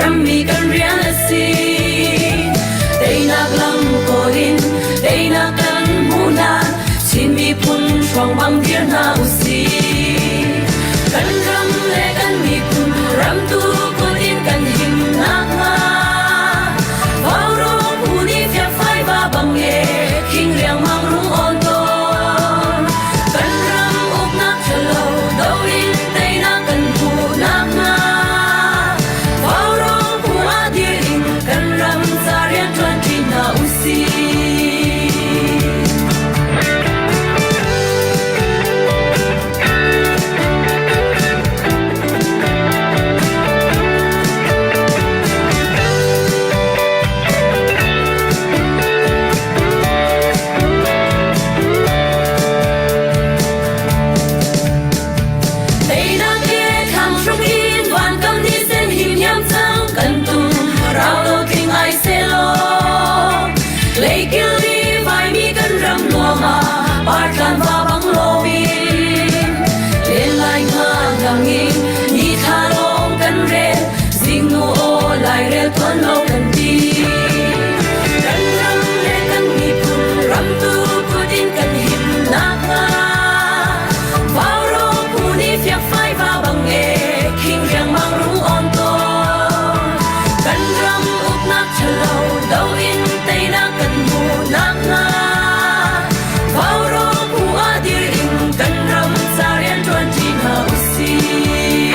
Rammi kan rian a si. Teinak lam kawl in teinak kan hmuh hlan Chin miphun hrawng bang dir hna usih. Kan ram le kan miphun ramtu kut in kan him nakhnga Vaurawng phu nih fiakfai va bang e khing riangmang rung awn tawn. Kan ram uknak ṭhalo do in teinak kan hmuh nakhnga Vaurawng phu ah dir in kan ram ca rian ṭuanṭi hna usih. Teinak ke thlang hruk in van kam ni sen him hiam cang kan tum rau lo tling ai selaw leikil ni vaimi kan ram nuam ah partlan va bang loin len lai nga ngang in ni thla lawng kan rel zingnu aw lai rel tuan lo kan ti kan ram le kan miphun ram tu kut in kan him nakhnga Vaurawng phu nih fiakfai va bang e khing riangmang rung awn tawn. Kan ram uknak ṭhalo do in teinak kan hmuh nakhnga Vaurawng phu ah dir in kan ram ca rian ṭuanṭi hna usih.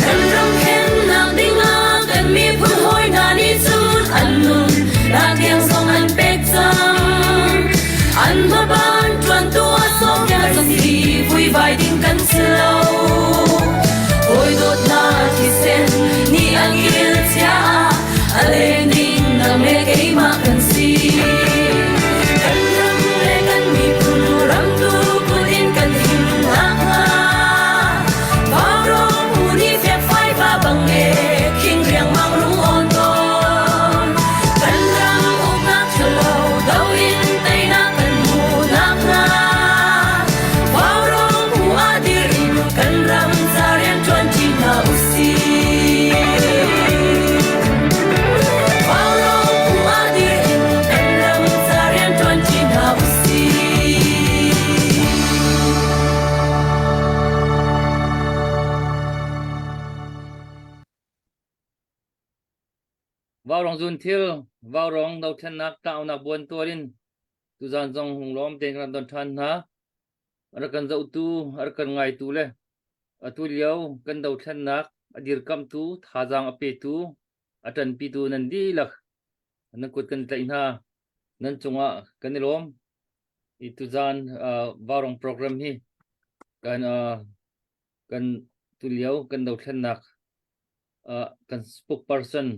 Kan ram khennak dingah kan miphun hawi hna nih cun an nun nak tiang zong an pek cang. An hmaban ṭuantu a sawm si vuivai ding kan si lo. Hawi dawtnak thisen nih a kil cia a len ding nang le keimah kan si. Kan ram le kan miphun ramtu kut in kan him nakhnga Vaurawng phu nih fiakfai va bang e khing riangmang rung awn tawn. Kan ram uknak ṭhalo do in teinak kan hmuh nakhnga Vaurawng phu ah dir in kan ram ca rian ṭuanṭi hna usih. Vaurawng phu ah dir in kan ram ca rian ṭuanṭi hna usih. Vaurawng zunthil, vaurawng dothlennak tlaunak buan tuar in tuzaan zong lunglawm tein kan don ṭhan hna. A rak kan zohtu, a rak kan ngaitu le atu lio kan dothlennak a dirkamhtu, thazaang a petu, a ṭanpitu nan dihlak nan kut kan tlaih hna. Nan cungah kan i lawm. I tuzaan uh, vaurawng program hi kan uh, kan tulio kan dothlennak uh, kan spokesperson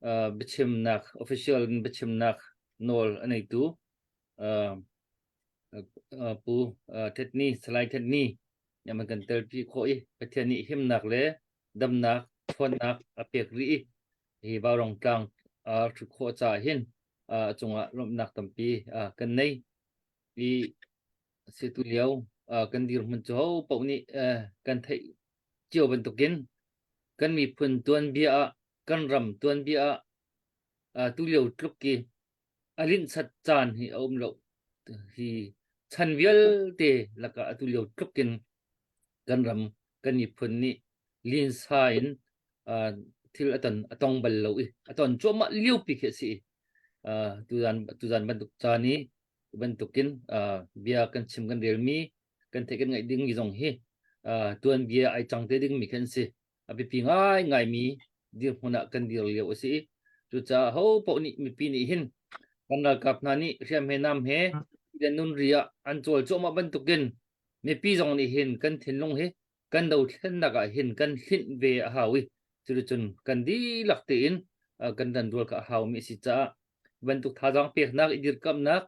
uh, biachimnak official in biachimnak nawl a neitu uh, uh, pu uh, Thetni Salai Thetni nih kan telpi khawh i Pathian nih himnak le damnak ṭhawnnak a pek rih i hi Vaurawng tlang uh, ṭhut khawh caah hin uh, a cungah lawmhnak tampi uh, kan nei i si tu lio uh, kan dirhmun cu ho paoh nih uh, kan theih cio bantukin kan miphun tuanbia ah kan ram tuanbia ah uh, tu lio tluk ki a linhsat caan hi a um lo hi chan vialte lakah atu lio tluk in kan ram kan miphun nih linsa in uh, thil a ton a tong bal lo i a ton cuahmah lio pi khi a si uh, tuzan tuzan bantuk caan i bantukin uh, bia kan chim kan relmi kan theih kan ngaih ding mi zong hi uh, tuan bia ai cang te ding mi khan si a biapi ngai ngai mi dirhmun ah kan dir lio a si cucaah ho paoh nih mipi nih hin kan ralkap hna nih hriam he nam he nun ri ah an cawl cuahmah bantukin mipi zong nih hin kan thinlung hi kan dothlennak ah hin kan hlinh ve a hau i cuticun kan dihlak tein kan dan rual kha a hau mi a si caah bantuk thazaang peknak i dirkamnak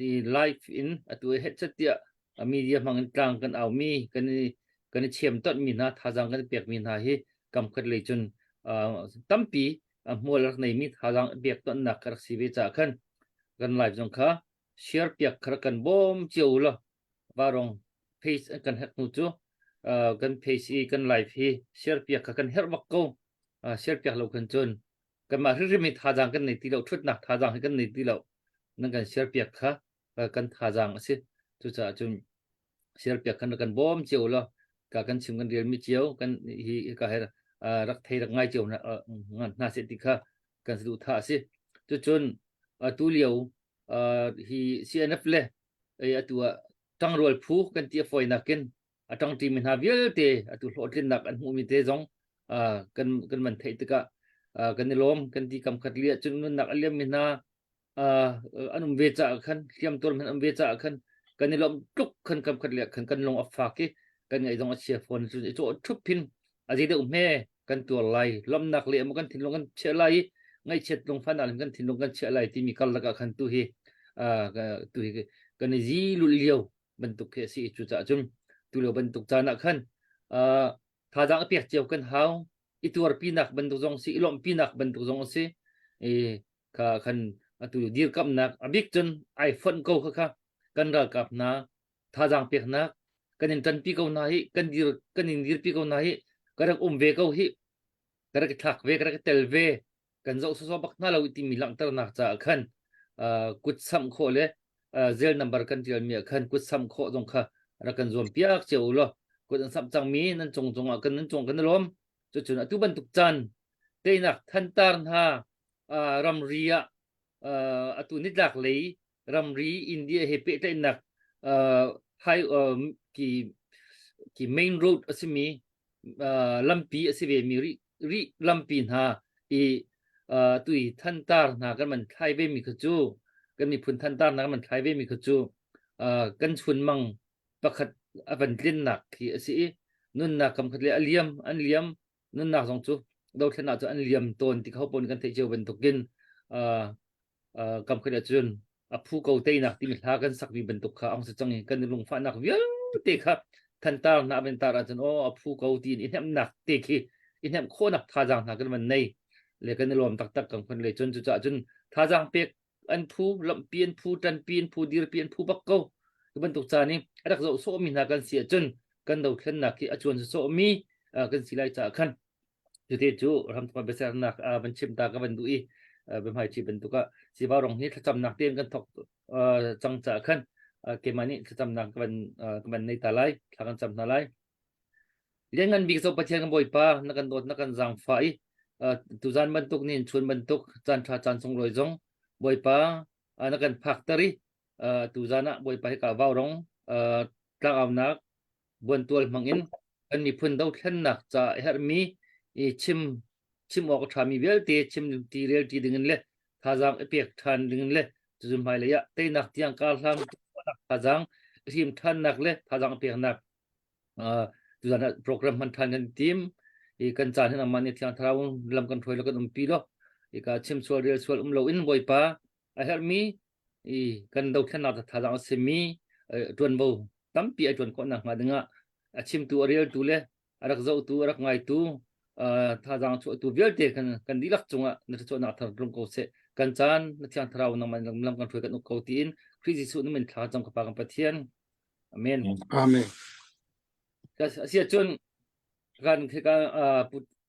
i live in atu i headset tiah media hmang in tlang kan au mi kan i kan i chem tonh mi hna thazaang kan pek mi hna hi kamkhat lei cun tampi hmual rak nei mi thazaang pek tonnak ka rak si ve caah khan kan live zong kha share piak kha kan bawm cio law varong page an kan hack hnu cu. Kan page i kan live hi share piak kha kan herh bak ko. Share piak lo khan cun kanmah hrimhrim hi thazaang kan nei ti lo, ṭhutnak thazaang hi kan nei ti lo. Nan kan share piak kha kan thazaang a si. Cucaah cun share piak khan kan bawm cio law ka kan chim kan relmi cio kan hi ka he rak thei rak ngai cio hna seh ti kha kan saduhthah a si. Cucun atu lio hi CNF le atu ah ṭangrual phu kan ti a fawinak in a ṭangṭimi hna vialte atu hlawhtlinnak an hmuhmi te zong kan kan man theih tikah kan i lawm kan ti kam khat li ahcun nunnak a liammi hna an um ve caah khan hliamtuar hmanh an um ve caah khan kan i lawmh tluk khan kam khat le khan kan lung a fak i kan ngaih zong a chia fawn cun i cawh ṭhup hin a zei deuh hme kan tuar lai lawmhnak le maw kan thinlung kan chiah lai i ngaihchiat lungfahnak le kan thinlung kan chiah lai timi karlak ah khan tu hi tu hi kan i zi lulh lio bantuk khi a si cucaah cun tu lio bantuk caan ah khan thazaang a pek cio kan hau i tuarpinak bantuk zong si i lawmhpinak bantuk zong a si i kha khan atu dirkamnak a bik cun ai fonh ko kha kha kan ralkap hna thazaang peknak kan in ṭanpi ko hna hi kan dir kan in dirpi ko hna hi ka rak um ve ko hi ka rak i thlak ve ka rak i tel ve kan zoh sawsawh bak hna lo timi langhternak caah khan kut samh khawh le zel number kan ṭialmi ah khan kut samh khawh zong kha rak kan zuam piak cio u law kut an samh cangmi nan cung cungah kan nan cung kan i lawm cucun atu bantuk caan teinak thantar hna ramri ah atu nitlak lei ramri India he pehtlaihnak high ki ki main road a simi lampi a si ve mi ri ri lampi hna i tui thantar hna kan man thlai ve mi kha cu kan miphun thantar hna kan man thlai ve mi kha cu kan chunmang pakhat a van tlinnak khi a si i nunnak kam khat le a liam an liam nunnak zong cu dothlennak cu an liam tawn ti kho pon kan theih cio bantukin kam khat ahcun a phu ko teinak timi hla kan sakmi bantuk kha ong si cang i kan lungfahnak vialte kha thantar hna ben tar ahcun aw a phu ko tiin i hnemhnak te khi i hnemh khawhnak thazaang hna kan van nei le kan i lawm taktak kan khon le cun cucaah cun thazaang pek an phu lawmhpi an phu ṭanpi an phu dirpi an phu bak ko tu bantuk caan i a rak zoh sawhmi hna kan si ahcun kan dothlennak hi a cuan sawhmi kan si lai caah khan Cute cu ramthum biasernak van chim ta ka van duh i biahmaiṭhi bantuk ah siva rong hi thlacamnak tein kan thawk cang caah khan keimah nih thlacamnak ka van ka van nei ta lai thla kan cam hna lai. Lianngan bik zo Pathian kan Bawipa na kan dawt na kan zaangfah i tuzan bantuk nin chun bantuk caan ṭha caan sunglawi zong Bawipa na kan phakter i tuzan ah Bawipa hi ka vau rong tlangaunak buantual hmangin kan miphun dothlennak ca a herhmi i chim chim awk a ṭhami vialte chim ti rel ti dingin le thazaang i pek ṭhan dingin le cucu hmailei ah teinak tiang karhlang thazaang hrim ṭhannak le thazaang peknak tuzan ah program hman ṭhan kan tim i kan caan hin amah nih thiang thlarau lam kan hruai lo kan umpi lo i ka chim sual rel sual um lo in Bawipa a herhmi i kan dothlennak thazaang a simi ṭuanvo tampi a ṭuan khawh nakhnga dingah a chimtu a reltu le a rak zohtu a rak ngaitu thazaang chuahtu vialte kan kan dihlak cungah na thluachuahnak thar tlung ko seh kan caan na thiang thlarau nangmah lam kan hruai kan uk ko tiin Khrih Jesuh na min thla cang ka pa kan Pathian amen amen Asia cun kan ka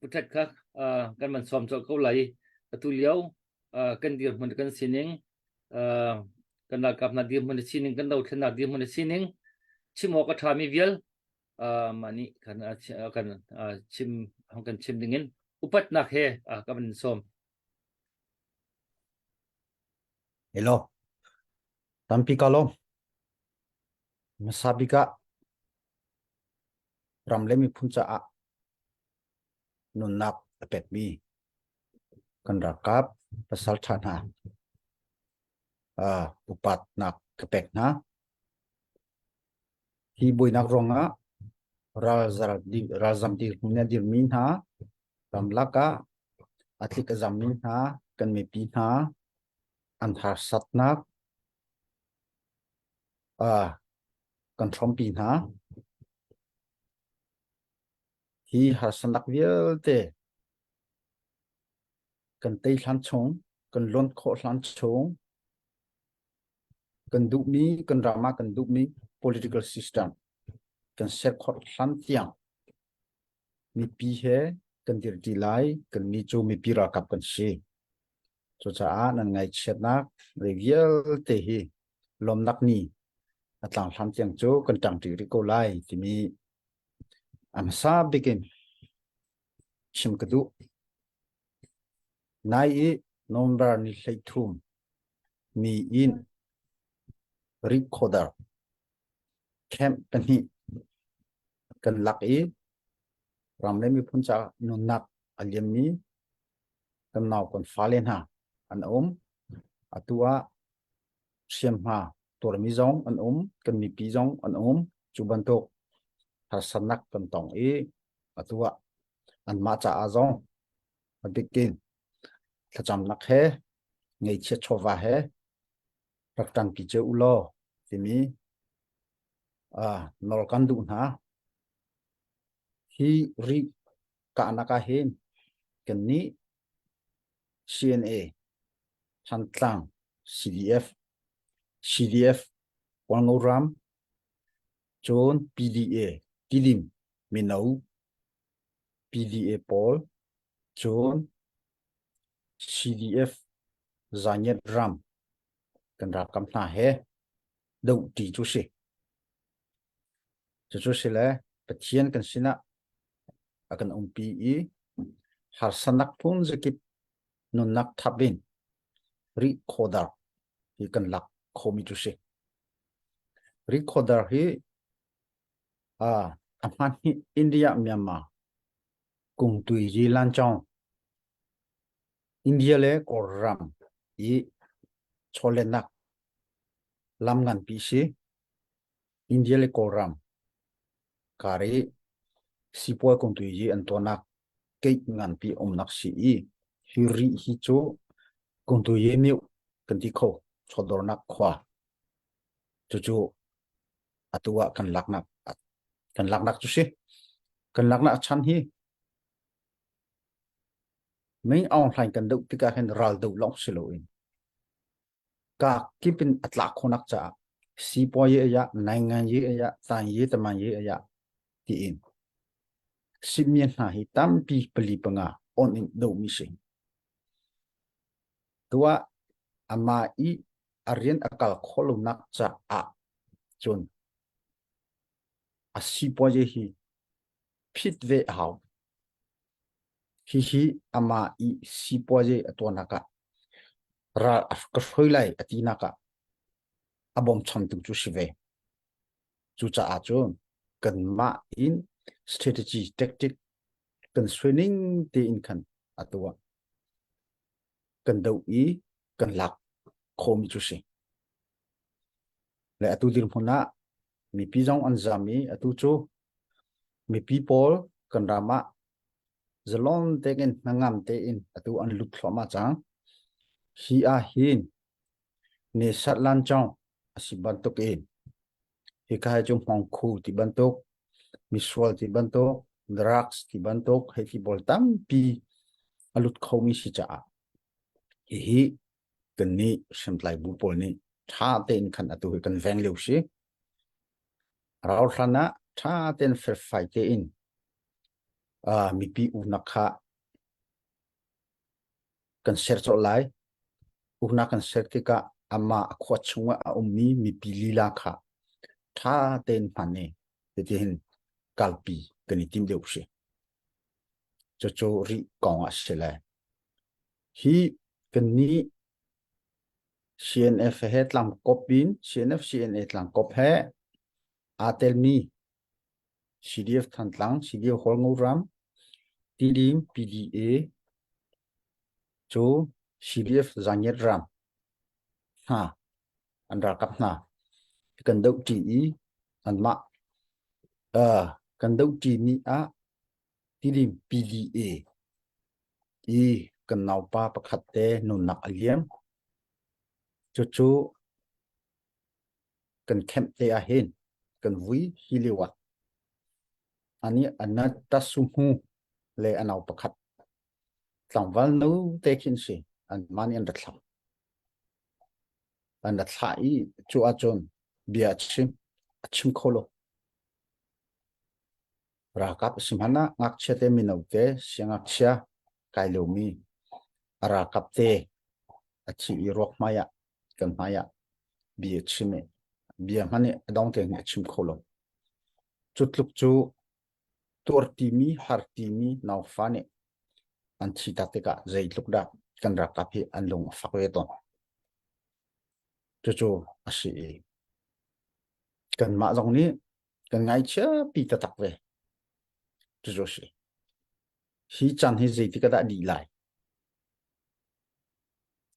puthet kha kan man sawm colh ko lai atu lio kan dirhmun kan sining kan ralkap hna dirhmun sining kan dothlennak dirhmun sining chim awk a ṭhami vial mah nih kan kan chim kan chim dingin upatnak he ka van sawm. Hello. Tampi ka lawm. Hmasa bik ah ram le miphun caah nunnak a pekmi kan ralkap pasalṭha hna upatnak ka pek hna. Hi buainak ruangah ralzam dirhmun a dirmi hna, ramlak ah a tlik a zammi hna, kan mipi hna an harsatnak kan hrawmpi hna. Hi harsatnak vialte kan tei hlan chung, kan luan khawh hlan chung, kan duhmi, kan ram ah kan duhmi political system. kan ser khawh hlan tiang mipi he kan dirṭi lai. Kannih cu mipi ralkap kan si. Cucaah nan ngaihchiatnak le vialte hi lawmnak ni a tlang hlan tiang cu kan ṭangṭi rih ko lai timi a hmasa bik in chim ka duh. Nai i November ni 13 ni in Rihkhawdar camp pahnih kan lak i ram le miphun caah nunnak a liammi kan nau kan fale hna an um. Atu ah hriamhma tuarmi zong an um, kan mipi zong an um. Cu bantuk harsatnak kan tong i atu ah anmah caah zong a bikin thlacamnak he ngeichiat chawva he rak ṭangpi cio u law timi nawl kan duh hna. Hi ri kahnak ah hin kannih CNA, Thantlang, CDF, CDF, Hualngo ram, cun PDA, Tidim mino PDA pawl, cun CDF Zanyet ram kan ralkap hna he dohṭi cu si. Cucu si le Pathian kan sinah a kan umpi i harsanak phun zakip nunnak thap in rih khawdar hi kan lak khomi cu si. Rih khawdar hi a hman hi India Myanmar kungtui yi lanchong India le Kawlram i chawlehnak lam nganpi si. India le Kawlram kar i sipuai kungtui yi an tuahnak keih nganpi umnak si i hi ri hi cu kungtui yi miu kan ti kho chawdawrnak khua cucu atu ah kan laknak kan laknak cu si kan laknak chan hi Mei Aung Hlaing kan doh tikah hin ral doh lawng si loin ka kip in a tlak khonak caah sipuayi aya nainganyi aya tanyi tamanyi aya tiin sitmi hna hi tampi pali panga on in dohmi si. Tuah ama i a rian a kal khawhlonak caah cun a sipuayi hi phit ve a hau. Hihi amah i sipuazi a tuahnak ah ral a ka hruai lai a tinak ah a bawmchantu cu si ve. Cucaah cun kanmah in strategy tactic kan suai ning tein khan a tuah. Kan doh i kan lak khawhmi cu si. Le atu dirhmun ah mipi zong an zam i atu cu mipi pawl kan ram ah zalon tein hnangam tein atu an lut thluahmah cang. Hi ah hin nesat lancong a si bantuk in hika hi cu hmawngkhu ti bantuk misual ti bantuk drugs ti bantuk hei ti pawl tampi a lut khomi si caah hihi kannih hriamtlai bu pawl nih ṭha tein khan atu hi kan veng lio si. Rauhhlan ah ṭha tein felfai tein uh, mipi uknak kha kan ser colh lai. Uknak kan ser tikah amah a khua chungah a ummi mipi lila kha ṭha tein hman i hitihin kalpi kan i tim deuh si. Cucu rih kong ah si lai. Hi kannih CNF he tlangkop in CNF CNA tlangkop he aa telmi CDF Thantlang, CDF Hualngo ram, Tidim PDA cu CDF Zangyat ram hna an ralkap hna kan dohṭi i anmah uh, kan dohṭi mi ah Tidim PDA i kan naupa pakhat te nunnak a liam. Cucu kan kemh te ah hin kan vui hi lio ah ani anatasuhmu le a nau pakhat tlangval nu te khin si an mah nih an ra thlah an ra thlah i cu ahcun bia a chim a chim kho lo. Ralkap a si hmanh ah ngakchia te mino te siangngakchia kai lomi a ralkap te a thi i ruak hmai ah kan hmai ah bia a chim i bia hmanh i a dong tiang hi a chim kho lo. Cu tluk cu tuartimi hartimi naufa nih an thi tak tikah zeitluk dah kan ralkap hi an lung a fak ve tawn. Cucu a si i kanmah zong nih kan ngaichia pi taktak ve. Cucu a si. Hi caan hi zeitik ah dah dih lai?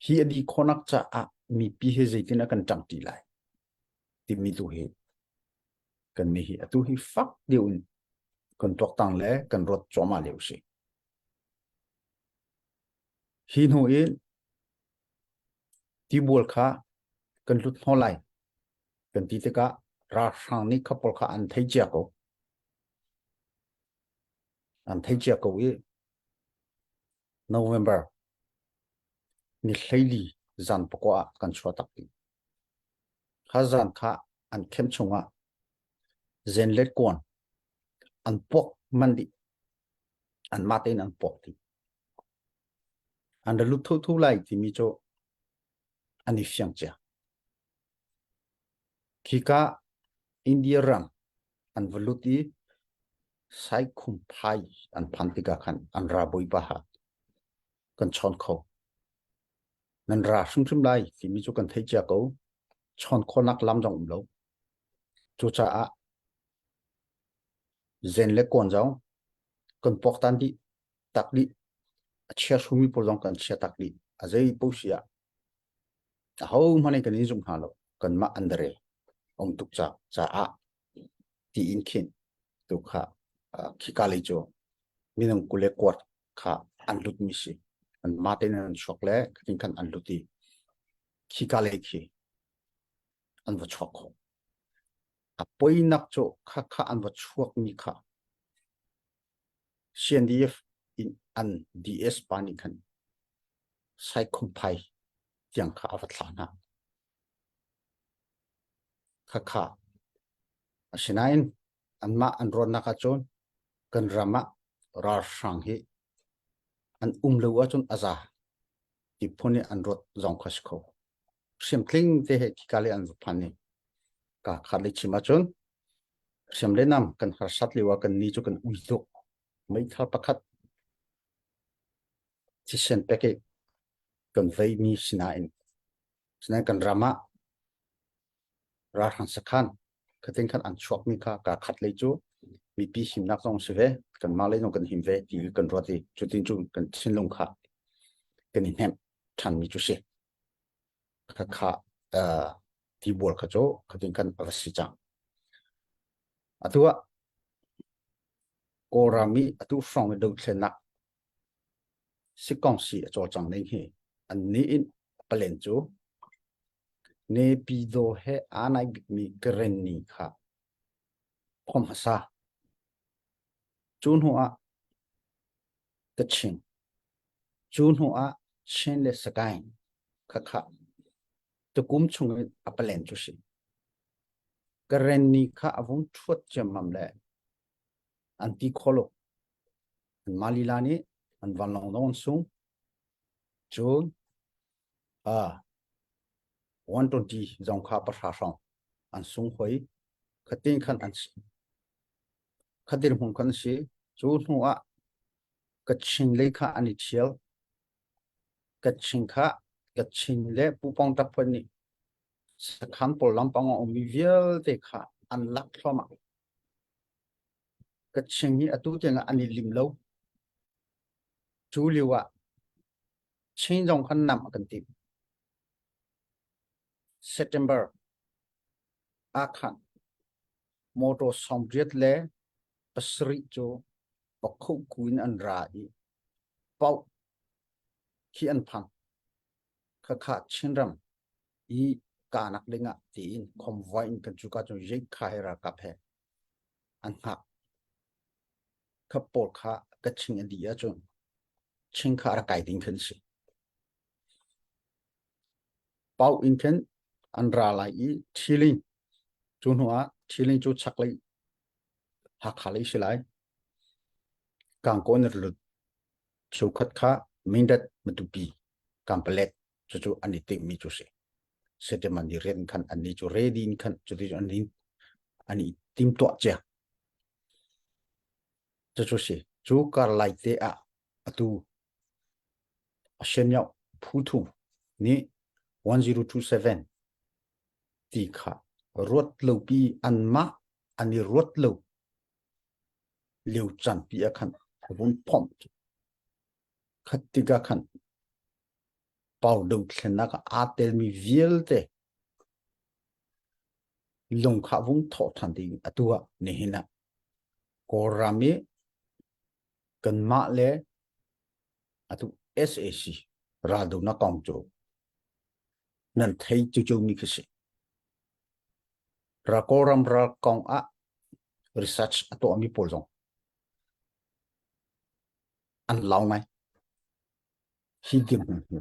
Hi a dih khawhnak caah mipi hi zeitin a kan ṭangṭi lai timi tu hi kan nih hi atu hi fak deuh in kan tuaktang le kan ruat cuahmah lio si. Hi hnu in tibual kha kan hlut hnaw lai kan ti tikah ralhrang nih kha pawl kha an thei cia ko. An thei cia ko i November ni 14 zan pakua ah kan chuah tak ding. Kha zan kha an khem chungah zenlet kuan an puak man dih. An mah tein an puak dih. An ra lut thotho lai timi cu an i fiang cia. Khika India ram an va lut i Saikhumphai an phan tikah khan an ra bawipa ha kan chawn kho. Nan ra hrimhrim lai timi cu kan theih cia ko. Chawn khawhnak lam zong um lo. Cucaah zen le kawn zong kan puaktan dih tak dih. A chia hrumi pawl zong kan chia tak dih. A zei paoh si ah ahohmanh in kan in zum hna lo. Kanmah an dare um tuk ca caah tiin khin tu kha khika lei cu minung kule kuat kha an lut mi si. An mah tein an chuak le khatin khan an lut i khika lei khi an va chuak kho. A poinak cu kha kha an va chuak mi kha CNDF in an DS pa nih khan Saikhumphai tiang kha a va thlah hna. Khakha asinain anmah an ruahnak ahcun kan ram ah ralhrang hi an um lo ahcun a za ti phun i an ruat zong kha si kho. Hriamtling te he khika le an va phan i ka khat le chim ahcun hriam le nam kan harsat lio ah kan ni cu kan ui tuk. Meithal pakhat thisen pek i kan veimi sinain sinain kan ram ah ralhrang sakhan khatin khan an chuakmi kha ka khat lei cu mipi himnak zong si ve kanmah lei zong kan him ve ti kan ruat i cutin cu kan thinlung kha kan i hnemh ṭhanmi cu si kha kha tibual kha cu khatin khan a va si cang atu ah Kawlram i atu hrawng i dothlennak sikong si a cawlcang ning hi an nih in palen cu Naypyidaw he aa naih bikmi Karenni kha khua hmasa. Cu hnu ah Kachin, cu hnu ah Chin le Sagaing khakha tukum chung in a palen cu si. Karenni kha a vung ṭhuat ciammam le an ti kho lo. Anmah lila nih an vanlawng zong an sung. Cun uh, 120 zong kha pahra hrawng an sung hoi. Khatin khan an si. Khatin hmun khan si. Cu hnu ah Kachin lei kha an i ṭhial. Kachin kha Kachin le Pupong Taphon nih sakhan pawl lampang a ummi vialte kha an lak thluahmah. Kachin hi atu tiang ah an i lim lo. Cu lio ah Chin zong khan nam a kan timh. September ah khan motor 80 le pasarih cu Pakhoku in an ra i Pauh khi an phang. Khakha Chinram i kanak dingah tiin convoy in kan cuka cun Yekha he ralkap he an hngak. Kha pawl kha Kachin a dih ahcun Chin kha a rak kai ding khan si. Pau in khin an ra lai i Thiling cu hnu ah Thiling cu chaklei Hakha lei si lai. Kangkaw in lut cheukhat kha Mindat Matupi Kampalet cucu an i timhmi cu si. Setem an i rian khan an ni cu ready in khan cuti an i an i timtuah cia. Cucu si. Cu kar lai te ah atu Ashen phu thum nih 1027 ti kha ruat lo pi anmah an i ruat lo lio caan pi ah khan a vun phomh. Khat tikah khan pau dothlennak ah aa telmi vialte lung kha vung thawh ṭhan ding atu ah nihin ah Kawlram i kanmah le atu SAC raldohnak kong cu nan thei cucu mi khi si. Kawlram ral kong ah research a tuahmi pawl zong an lau ngai. Hi dirhmun hi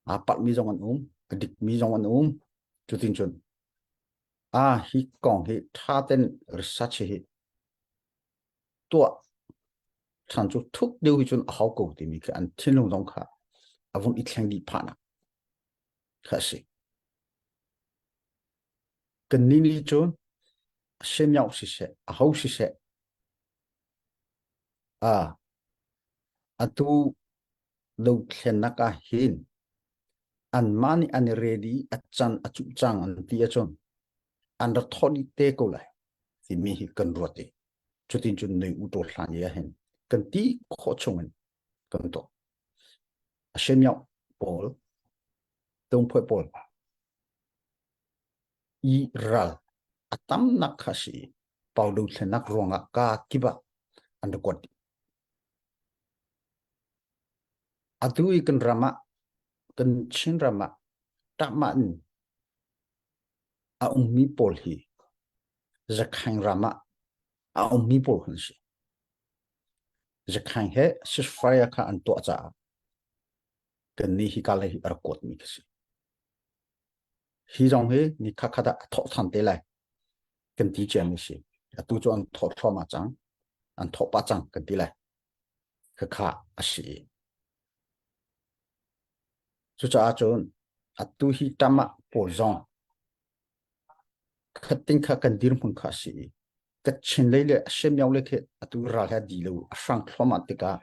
aa palhmi zong an um, a dikmi zong an um. Cutin cun a hi kong hi ṭha ten research hi tuah ṭhan cu thuk deuh hi cun a hau ko timi khi an thinlung zong kha a vung i thleng dih phahnak kha a si. Kannih nih cun a semiao siseh, a ho siseh, a atu dothlennak ah hin anmah nih an i ready a can a cuh cang an ti ahcun an ra thawh dih te ko lai timi hi kan ruat i cutin cun nui u taw hlan i ahhin kan ti khawh chung in kan tuah. A semiao pawl, tungphuai pawl i ral a tamnak kha si i pau dothlennak ruangah ka kip ah an ra kuat dih. Atu i kan ram ah kan Chin ram ah ṭahmah in a ummi pawl hi Zakhaing ram ah a ummi pawl kan si. Zakhaing he ceasefire kha an tuah caah kannih hi ka lei hi a rak kuatmi ka si. Hi zong hi ni khat ah a thawh ṭhan te lai kan ti ciami si. Atu cu an thawh thluahmah cang. An thawh pah cang kan ti lai. Khakha a si. Cucaah cun atu hi ṭam ah pawl zong khatting kha kan dirhmun kha a si i Kachin lei le a Semiao lei khi atu ral he di lo a hrang thluahmah tikah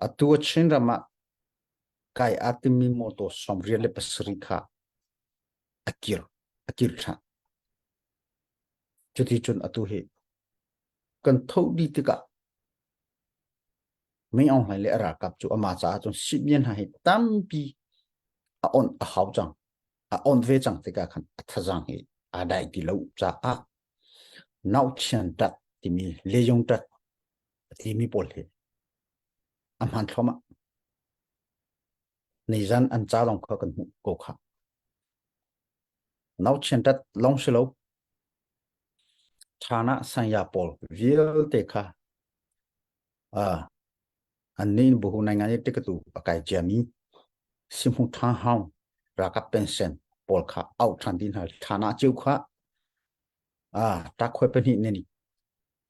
atu Chin ram ah kai aa timmi motor 97 kha a kir a kir ṭhan. Cuti cun atu hi kan tho dih tikah Min Aung Hlaing le a ralkap cu amah caah cun sihmian hna hi tampi a onh a hau cang. A onh ve cang tikah khan a thazaang hi aa dai ti lo caah nauchian ṭat timi leyung ṭat a timi pawl hi a hmaan thluahmah. Nizan an ca lawng kha kan hmuh ko kha. Nauchian ṭat lawng si lo. Chana sanya pawl vialte kha annih in buhu nai ngai tikatu a kai ciami sihmu ṭha hau ralkap pension pawl kha auh ṭhan dih hna thana ceu kha takhoi pahnih ne nih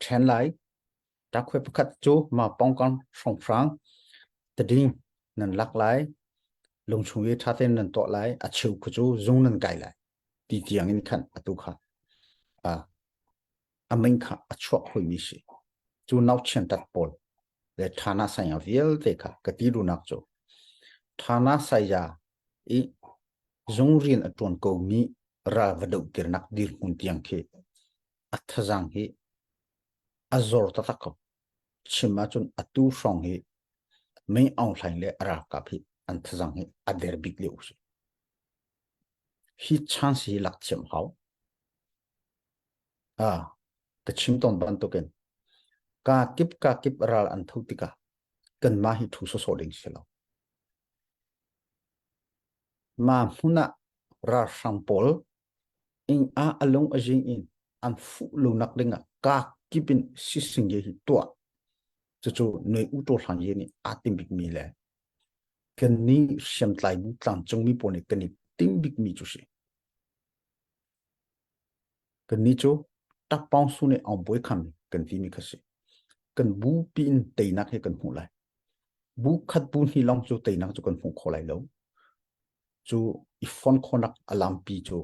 ṭhen lai takhoi pakhat cu ma pongkang hrawnghrang tading nan lak lai lungchung i ṭha tein nan tuah lai a cheu khu cu zung nan kai lai ti tiang in khan atu kha a min kha a chuak hoimi si. Cu nauchiantat pawl le ṭhana saya vialte kha ka ti duhnak cu ṭhana saya i zung rian a ṭuan komi ral va dohtirnak dirhmun tiang khi a thazaang hi a zor taktak ko. Chim ahcun atu hrawng hi Min Aung Hlaing le a ralkap hi an thazaang hi a der bik lio si. Hi chance hi lak thiam hau. Ka chim tawn bantukin kaa kip kaa kip ral an tho tikah kanmah hi ṭhu sawsawh ding si lo. Mah hmun ah ralhrang pawl ing ah a lung a zing in an fuh lo nak ding ah kaa kip in sising ye hi tuah. Cucu noi u to hlang ye nih aa tim bikmi le kannih hriamtlai bu tlangcungmi pawl nih kan i tim bikmi cu si. Kannih cu ṭappawngsu nih aung bawi kham. kan timi kha si. Kan bu pi in teinak hi kan hmuh lai. Bu khat bu hnih lawng cu teinak cu kan hmuh kho lai lo. Cu i fon khonak a lampi cu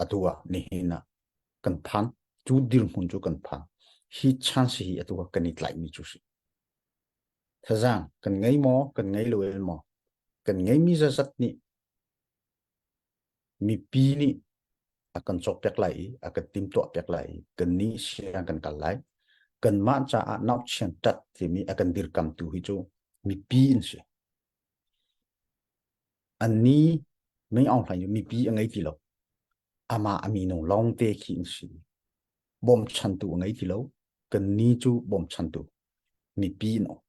atu ah nihin ah kan phan. Cu dirhmun cu kan phan. Hi chance hi atu ah kan i tlaihmi cu si. Thazaang kan ngei maw, kan ngei lo el maw? Kan ngeimi zazat nih mipi nih a kan cawkpiak lai i a kan timtuahpiak lai i kannih siang kan kal lai. Kanmah caah nauchian ṭat timi a kan dirkamtu hi cu mipi an si. Anni Ming Aung Hlaing cu mipi a ngei ti lo. Amah a minung lawngte khi an si. Bawmchantu a ngei ti lo. Kannih cu bawmchantu mipi an um.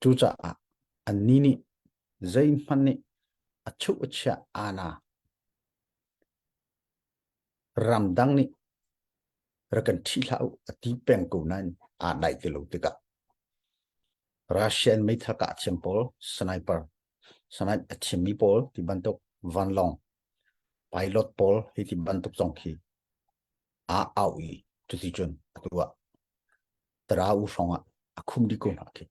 Cucaah annih nih zeihmanh nih a chuh a chiah aana ramdang nih rak kan ṭhih hlah u a ti peng ko nain aa dai ti lo tikah Russian meithal kah thiam pawl sniper snipe a thiammi pawl ti bantuk vanlawng pilot pawl hi ti bantuk zong khi aa au i cuticun atu ah Tarau hrawng ah a khum dih ko hna khi.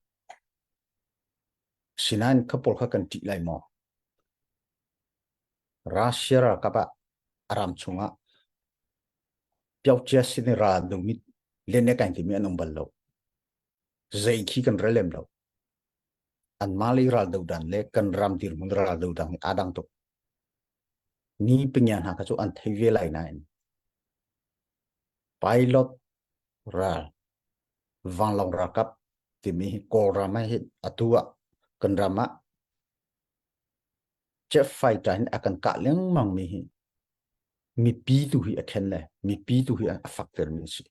Sinain kha pawl kha kan ṭih lai maw? Russia ralkap ah a ram chungah piaucia sin i ral dumi len kain timi an um bal lo. Zei khi kan rel lem lo. Anmah lei ral do dan le kan ram dirhmun ral do dang hi aa dang tuk. Ni pingya hna kha cu an thei ve lai nain pilot ral vanlawng ralkap timi hi Kawlram ah hin atu ah kan ram ah jet fighter hin a kan kah lengmang mi hi mipi tu hi a khen le mipi tu hi a fakter mi a si.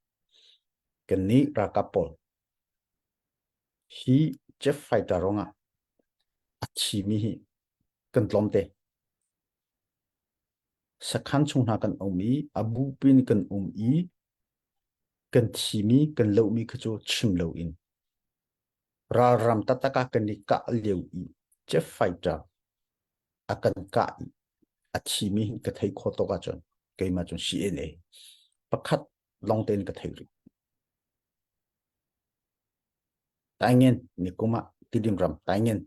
Kannih ralkap pawl hi jet fighter ruangah a thimi hi kan tlawmte. Sakhan chung hna kan um i a bupi in kan um i kan thimi kan lohmi kha cu chim loin ralram taktak ah kan i kah lio i jet fighter a kan kah i a thimi hi ka thei kho tuk ahcun keimah cun CNA pakhat lawng tein ka thei rih. Taingen nikum ah Tidim ram Taingen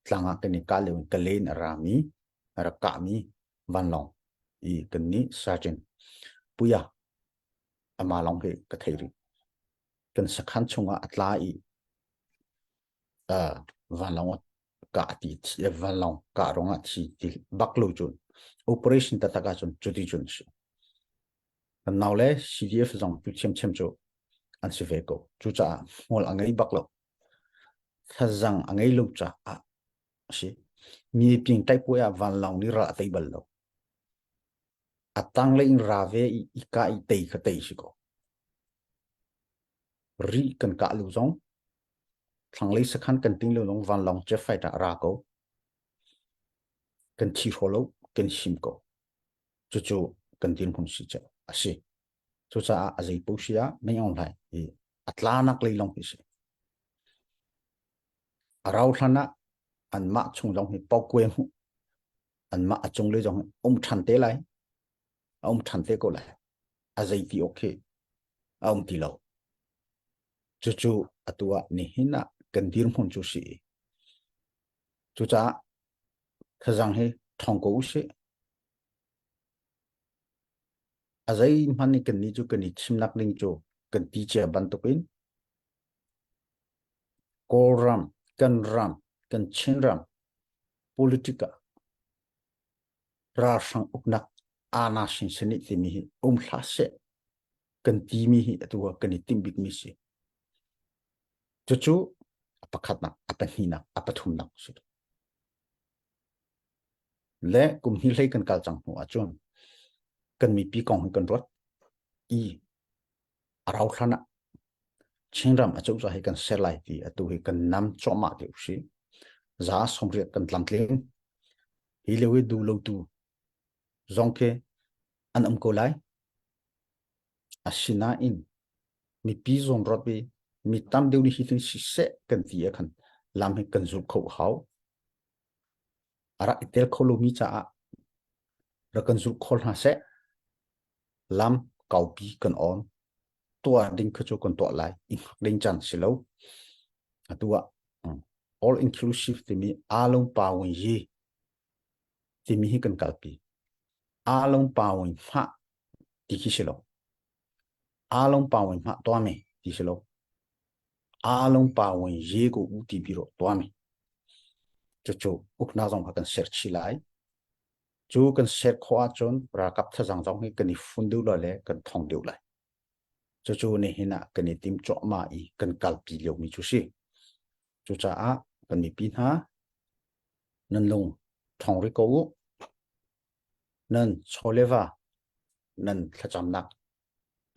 tlang ah kan i kah lio in ka len a rami a rak kahmi vanlawng i kan nih sergeant Puya ama lawng hi ka thei rih. Kan sakhan chungah a tla i vanlawng kah ti vanlawng kah ruangah thi ti bak lo cun operation taktak ahcun cuti cun si. Kan nau le CDF zong tu thiamthiam cu an si ve ko. Cucaah hmual a ngei bak lo. Thazang a ngei lo caah a si. Mi ping taipuai ah vanlawng nih ral a tei bal lo. A tanglei in ra ve i i kah i tei kha tei si ko. Ri kan kah lu zong thlanglei sakhan kan ting lo zong vanlawng jet fighter a ra ko. Kan thi hraw lo, kan him ko. Cucu kan dirhmun si cu a si. Cucaah a zei paoh si ah mei aung hlai hi a tlanak lei lawng hi si. A rau hlan ah anmah chung zong hi paukue hmuh anmah a cung lei zong hi um ṭhan te lai a um ṭhan te ko lai a zei ti awk khi a um ti lo cucu atu ah nihin ah kan dirhmun cu si cucaah thazang hi ṭhawng ko usih a zeihmanh in kannih cu kan i chimnak ding cu kan ti cia bantukin Kawlram, kan ram, kan Chinram politic ah ralhrang uknak aana sinsin nih timi hi um hlah seh kan timi hi atu ah kan i timh bikmi si. Cucu a pakhatnak, a pahnihnak, a pathumnak si. Le kum hnih hlei kan kal cang hnu ahcun kan mipi kong hi kan ruat i a rau hlan ah Chinram a cozah hi kan ser lai ti atu hi kan nam cuahmah te usih. Za 80 kan tlamtling. Hi lio hi duh lotu zong khi an um ko lai. Asinain mipi zawn ruat i mi tam deuh nih hi tin siseh kan ti ah khan lam hi kan zul kho hau. A rak i tel kho lomi caah rak kan zul kho hna seh. Lam kaupi kan on. Tuah ding kha cu kan tuah lai. I hngak ding caan si lo. Atu ah all inclusive timi along pawin yi timi hi kan kalpi. Along pawin fa ti khi si lo. Along pawin ma tuah me ti si lo. Along pawin ye ko u ti bi ro tuah me. Cucu uknak zong kha kan ser chi lai. Cu kan ser khawh ahcun ralkap thazang zong hi kan i fun deuh lai le kan thong deuh lai. Cucu nihin ah kan i tim cuahmah i kan kalpi liomi cu si. Cucaah kan mipi hna nan lung ṭhawng rih ko u. Nan chaw le va nan thlacamnak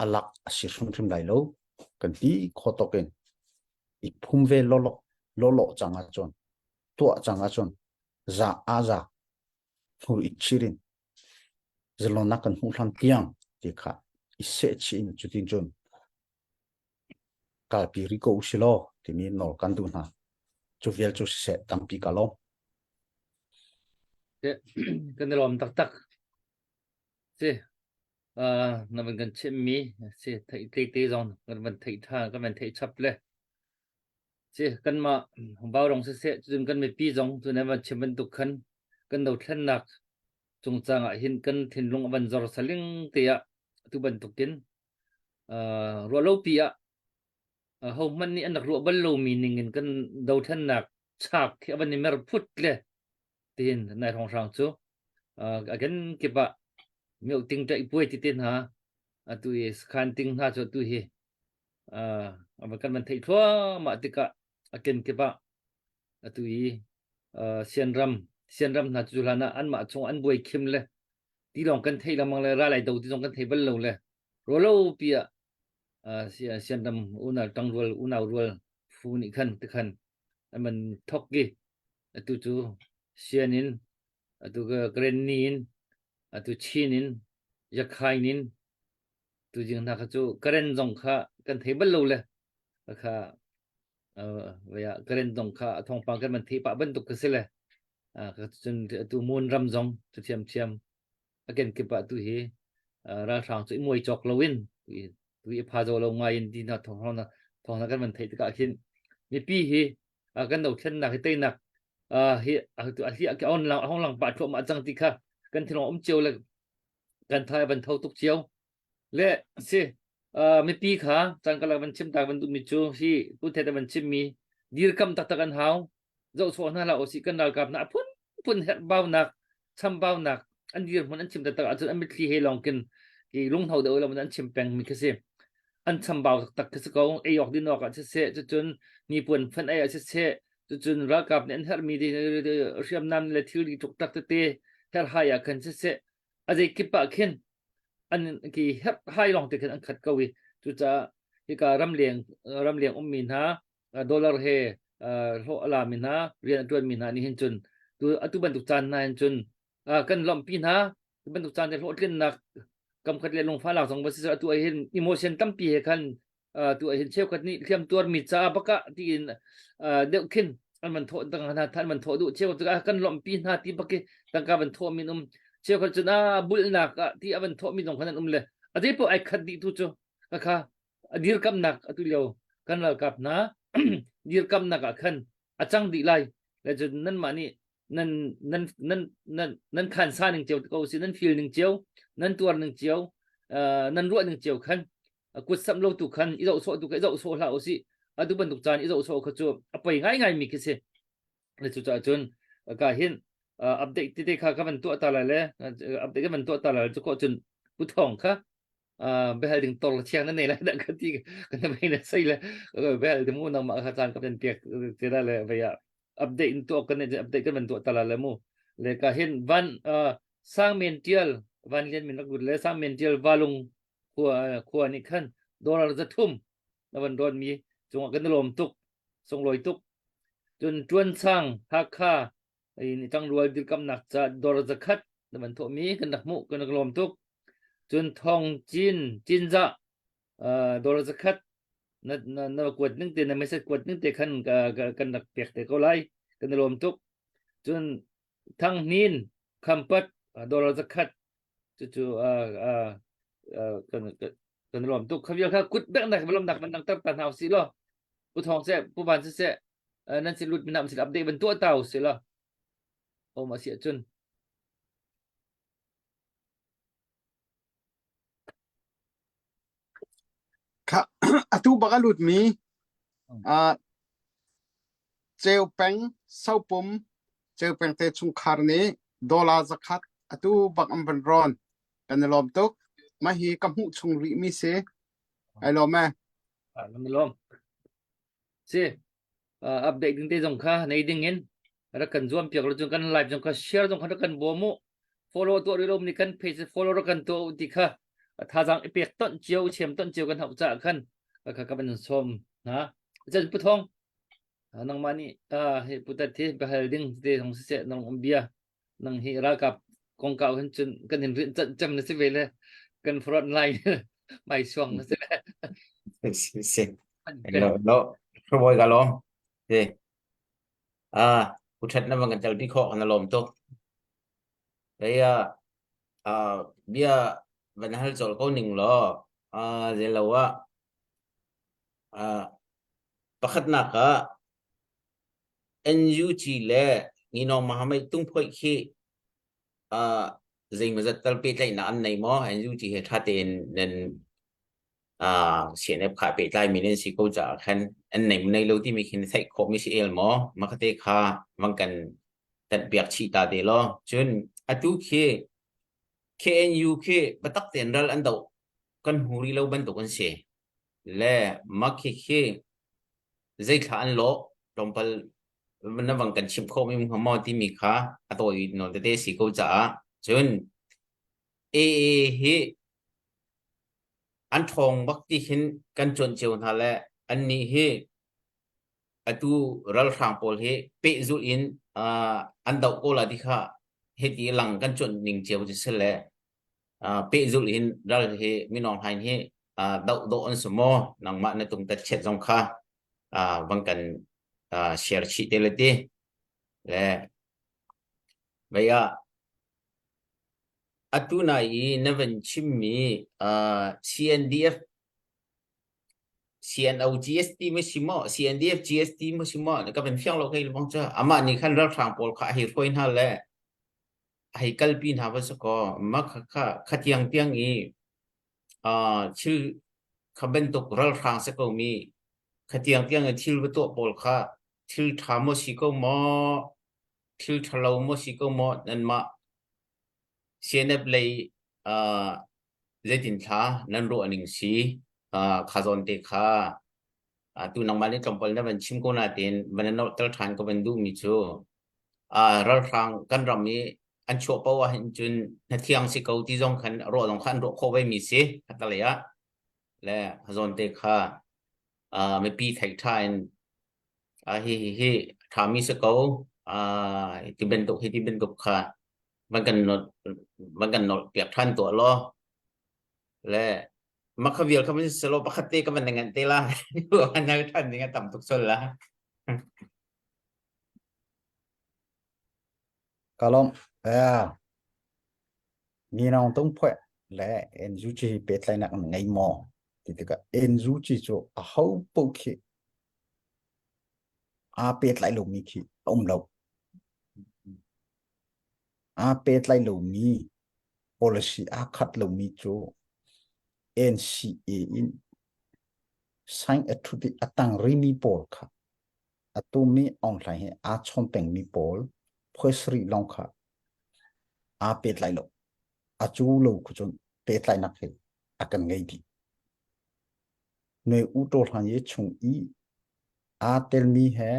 a lak a si hrimhrim lai lo kan ti kho tawk in i phum ve lawlaw lawlaw cang ahcun tuah cang ahcun za a za hmur i chirin zalonnak kan hmuh hlan tiang ti kha i sehchih in cutin cun kalpi rih ko usih law timi nawl kan duh hna. Cu vial cu siseh tampi ka lawm. Kan i lawm taktak. Si na van kan chimmi si theih te te zong kan van theih tha kan van theih chap le si kanmah Vaurawng siseh cun kan mipi zong cu na van chim bantuk khan kan dothlennak cungcang ah hin kan thinlung a van zor saling te ah tu bantukin ruahlopi ah hohmanh nih an rak ruah bal lomi ning in kan dothlennak chak khi a van i mer phut le tiin nai hrawnghrang cu a kenkip ah mioh ting ṭaih puai ti te hna atu i sakhan ting hna cu atu hi kan van theih thluahmah tikah a kenkip ah atu i sianram sianram hna cu hlan ah anmah chung an buai khim le ti lawng kan theih lengmang le ral ai do ti zong kan thei bal lo le rualo pi ah sianram unau ṭangrual unau rual phu nih khan tikhan an man thok i atu cu sian in atu Karenni in atu Chin in Yakhain in tu jing hna kha cu Karen zong kha kan thei bal lo le kha Karen zong kha thawngpang kan man thei pah bantuk ka si le cun atu Mon ram zong cu thiamthiam a kenkip ah tu hi ralhrang cu i muai cawk loin tu i pha zo lo ngai in ti na thawng na thawng na kan van theih tikah khin mipi hi kan dothlennak hi teinak hi a hi a on lang hong lang pa thluahmah cang ti kha kan thinlung um cio le kan thai van tho tuk cio le si mipi kha caan kalak van chim ta van duhmi cu hi pu the van chim mi dirkam taktak an hau zohsawh hna hlah usih kan ralkap hna a phunphun herhbaunak chambaunak an dirhmun an chim taktak ahcun an mitthli he lawng kin i lunghno deuh lo an chim peng mi khi si an chambau taktak khi si ko ei awk din awk ah siseh cucun nipuan fan ei ah siseh cucun ralkap nih an herhmi hriamnam le thilri ṭukṭak tete herhhai ah khan siseh a zeikip ah khin an ki herhhai lawng te khin an khat ko i cucaah hika ramleng ramleng ummi hna dollar he hlawh a lami hna rian a ṭuanmi hna nih hin cun tu atu bantuk caan hna hin cun kan lawmhpi hna tu bantuk caan te hlawhtlinnak kamkhat le lungfahnak zong va si atu ah hin emotion tampi he khan tu ah hin cheukhat nih hliam tuarmi ca baka tiin deuh khin an van thawh tang hna an van thawh duh cheukhat cu kan lawmhpi hna ti baki tangka van thawh min um cheukhat cun a bulnak ah ti a van thawh mi zong khan an um le a zei poh ai khat dih tu cu kha a dirkamnak atu lio kan ralkap hna dirkamnak ah khan a cang dih lai le cun nanmah nih nan nan nan nan nan khansa ning cio ko si nan feel ning cio nan tuar ning cio nan ruah ning cio khan kut samh lo tu khan i zoh sawh tu kha i zoh sawh hlah usih atu bantuk caan i zoh sawh kha cu a poi ngai ngai mi khi si le cu caah cun ka hin update tete kha ka van tuah ta lai le update ka van tuah ta lai cu ko cun pu thong kha behal ding tor thiang na nei lai dah ka ti kan na mei na sei le behal ding mu nang ma kha caan ka pen piak te da le vaya update in tuah kan update kan van tuah ta la le mu le ka hin van sang men tial van lian min rak le sang men tial valung khua khua nih khan dollar 300 na van don mi cungah kan lawm tuk sunglawi tuk cun tuan sang Hakha in tangrual dirkamnak ca dollar 100 na van thawh mi kan rak hmuh kan rak lawm tuk cun thong cin cinzah dollar 100 na na na kuat ning te na message kuat ning te khan kan rak pek te ko lai kan lawm tuk cun thang hnin khampat dollar 100 cucu kan. Kan lawm tuk. Khavial kha kut bek nak lawm nak ban dang tar ta hna usih law. Pu Thawng seh, Pu Van siseh, nan sin lut minam sin update ban tuah ta usih law. Om a si ahcun. Kha atu bak a lutmi uh, Ceu peng Sopum Ceu peng te chungkhar nih dollar zakhat atu bak an van rawn. Kan i lawm tuk. Mah hi ka hmuh chung rih mi si. Ai lawm e. Kan i lawm. Si update ding te zong kha nei ding in rak kan zuam piak lo cun kan live zong kha share zong kha rak kan bawm u follow tuah rih lo ni kan page follow rak kan tuah u ti kha thazang i pek ton cio chem ton cio kan hauh ca khan kha ka ban som ha chan pu thong nangmah nih hi putat hi bahal ding te zong si se nang um bia nang hi ralkap kongkau hin cun kan in rinh chan cem na si ve le kan front line mai suang na si le si si lo lo hroboi ka lom si ah u that na bang kan tel pi kho kan lom tuk ei a bia van hal chol ko ning lo a zelo a pakhat nak ah NUG le Nginawng Mahamit tungphoih khi uh, zeimawzat tal pehtlaihnak an nei maw? NUG he ṭha tein nan uh, CNF kha pehtlaimi nan si ko caah khan an nei nei lo timi khi na theih khawhmi si el maw? Makate kha vang kan tanpiak chih ta te law. Cun atu khi KNU khi biatak tein ral an doh kan hmu rih lo bantuk an si. Le makhi khi zeithla an lawh tlawmpal na vang kan chimh khawhmi hnga maw timi kha a tawi nawn tete si ko caah cun AA hi an ṭhawng bak ti hin kan cuanh cio hna le annih hi atu ralhrang pawl hi pehzulh in uh, an doh ko la ti kha hiti lang kan cuanh ning cio cu si le pehzulh in ral hi minawng hlain hi doh dawh an si maw nangmah na tung tat chiat zong kha vang kan share chih te le ti le vei ah atu na i na van chimmi CNDF CNO GST ma si maw CNDF GST ma si maw ka van fiang lo kai bang cha amah nih khan ralhrang pawl kha a hei hruai hna le a hei kalpi hna va si kaw mah kha kha tiang tiang i uh, thil kha bantuk ralhrang si ko mi kha tiang tiang i thil va tuah pawl kha thil ṭha maw si ko maw thil ṭhalo maw si ko maw nanmah CNF lei uh, zeitin thla nan ruah ning si uh, kha zawn te kha uh, tu nangmah nih tlawmpal na van chim ko na tein van na tel ṭhan ka van duh mi cu ralhrang kan ram i an chuah paoh ahhin cun hnathiang si ko ti zong khan ruah zong kha an ruah khawh ve mi si khatalei ah le zawn te kha mipi theih ṭha in hi hi hi ṭha mi si ko ti bantuk hi ti bantuk kha van kan van kan nolh piak ṭhan tuah law le makha vial kha van selo pakhat te ka van ngan te la an hal ṭhan ding a tam tuk sol la Ka lawmh. Eh, Nginawng tungphoih le NUG hi pehtlaihnak an ngei maw? Ti tikah NUG cu aho paoh khi aa pehtlai lomi khi a um lo. Aa pehtlai lomi policy aa khat lomi cu NCA in sign a thut i a tang rimi pawl kha Atu mi Aung Hlaing he aa chawn pengmi pawl phuaisarih lawng kha aa pehtlai lo. A cu lo khu cun pehtlaihnak hi a kan ngei dih. Noi U Taw Hlan Ye chung i aa telmi he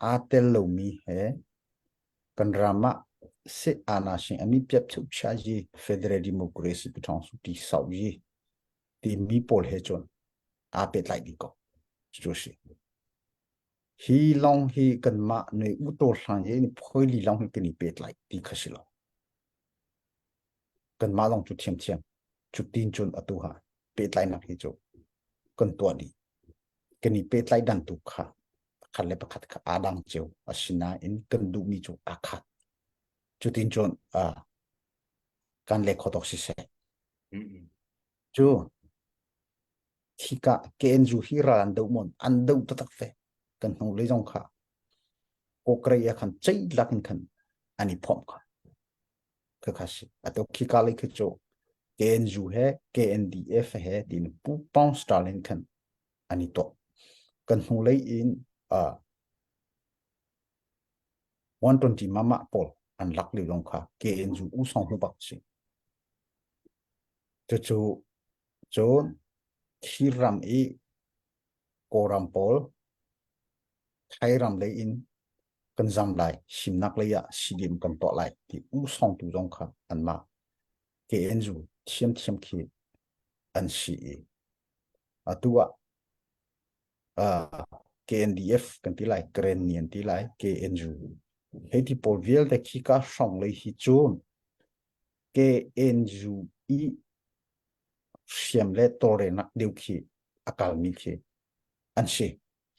aa tel lomi he kan ram ah sit aana sing ami piap cheu chia yi Federal Democracy Pyidaungsu ti sau yi timi pawl he cun aa pehtlai dih ko. Cu si. Hi lawng hi kanmah nih utaw hlang hi phoili lawng hi kan i pehtlai ti kha si lo. Kanmah lawng cu thiamthiam cu tin cun atu ha pehtlainak hi cu kan tuah dih. Kan i pehtlai dan tu kha pakhat le pakhat kha aa dang cio. Asinain kan duhmi cu aa khat. Cutin cun uh, kan le kho tawk siseh. Cu. Khika KNU hi ral an do mon an do taktak ve. Kan hnu lei zong kha Kokrai ah khan cei lak in khan an i phomh kha. Kha kha si. Ato khika lei khi cu KNU he KNDF he tiin Pu Pong Stalin khan an i tuah. Kan hnu lei in uh, 120 mama pawl an lak lio zong kha KNU u song hu bak si. Cucu cun thir ram i Kawlram pawl Thai ram lei in kan zam lai, himnak lei ah CDM kan tuah lai ti u songtu zong kha anmah KNU thiamthiam khi an si i atu ah uh, KNDF kan ti lai, Karen ni an ti lai, KNU hei ti pawl vialte khi ka hrawng lei hi cun KNU i hriam le tawlrelnak deuh khi a kalmi khi an si.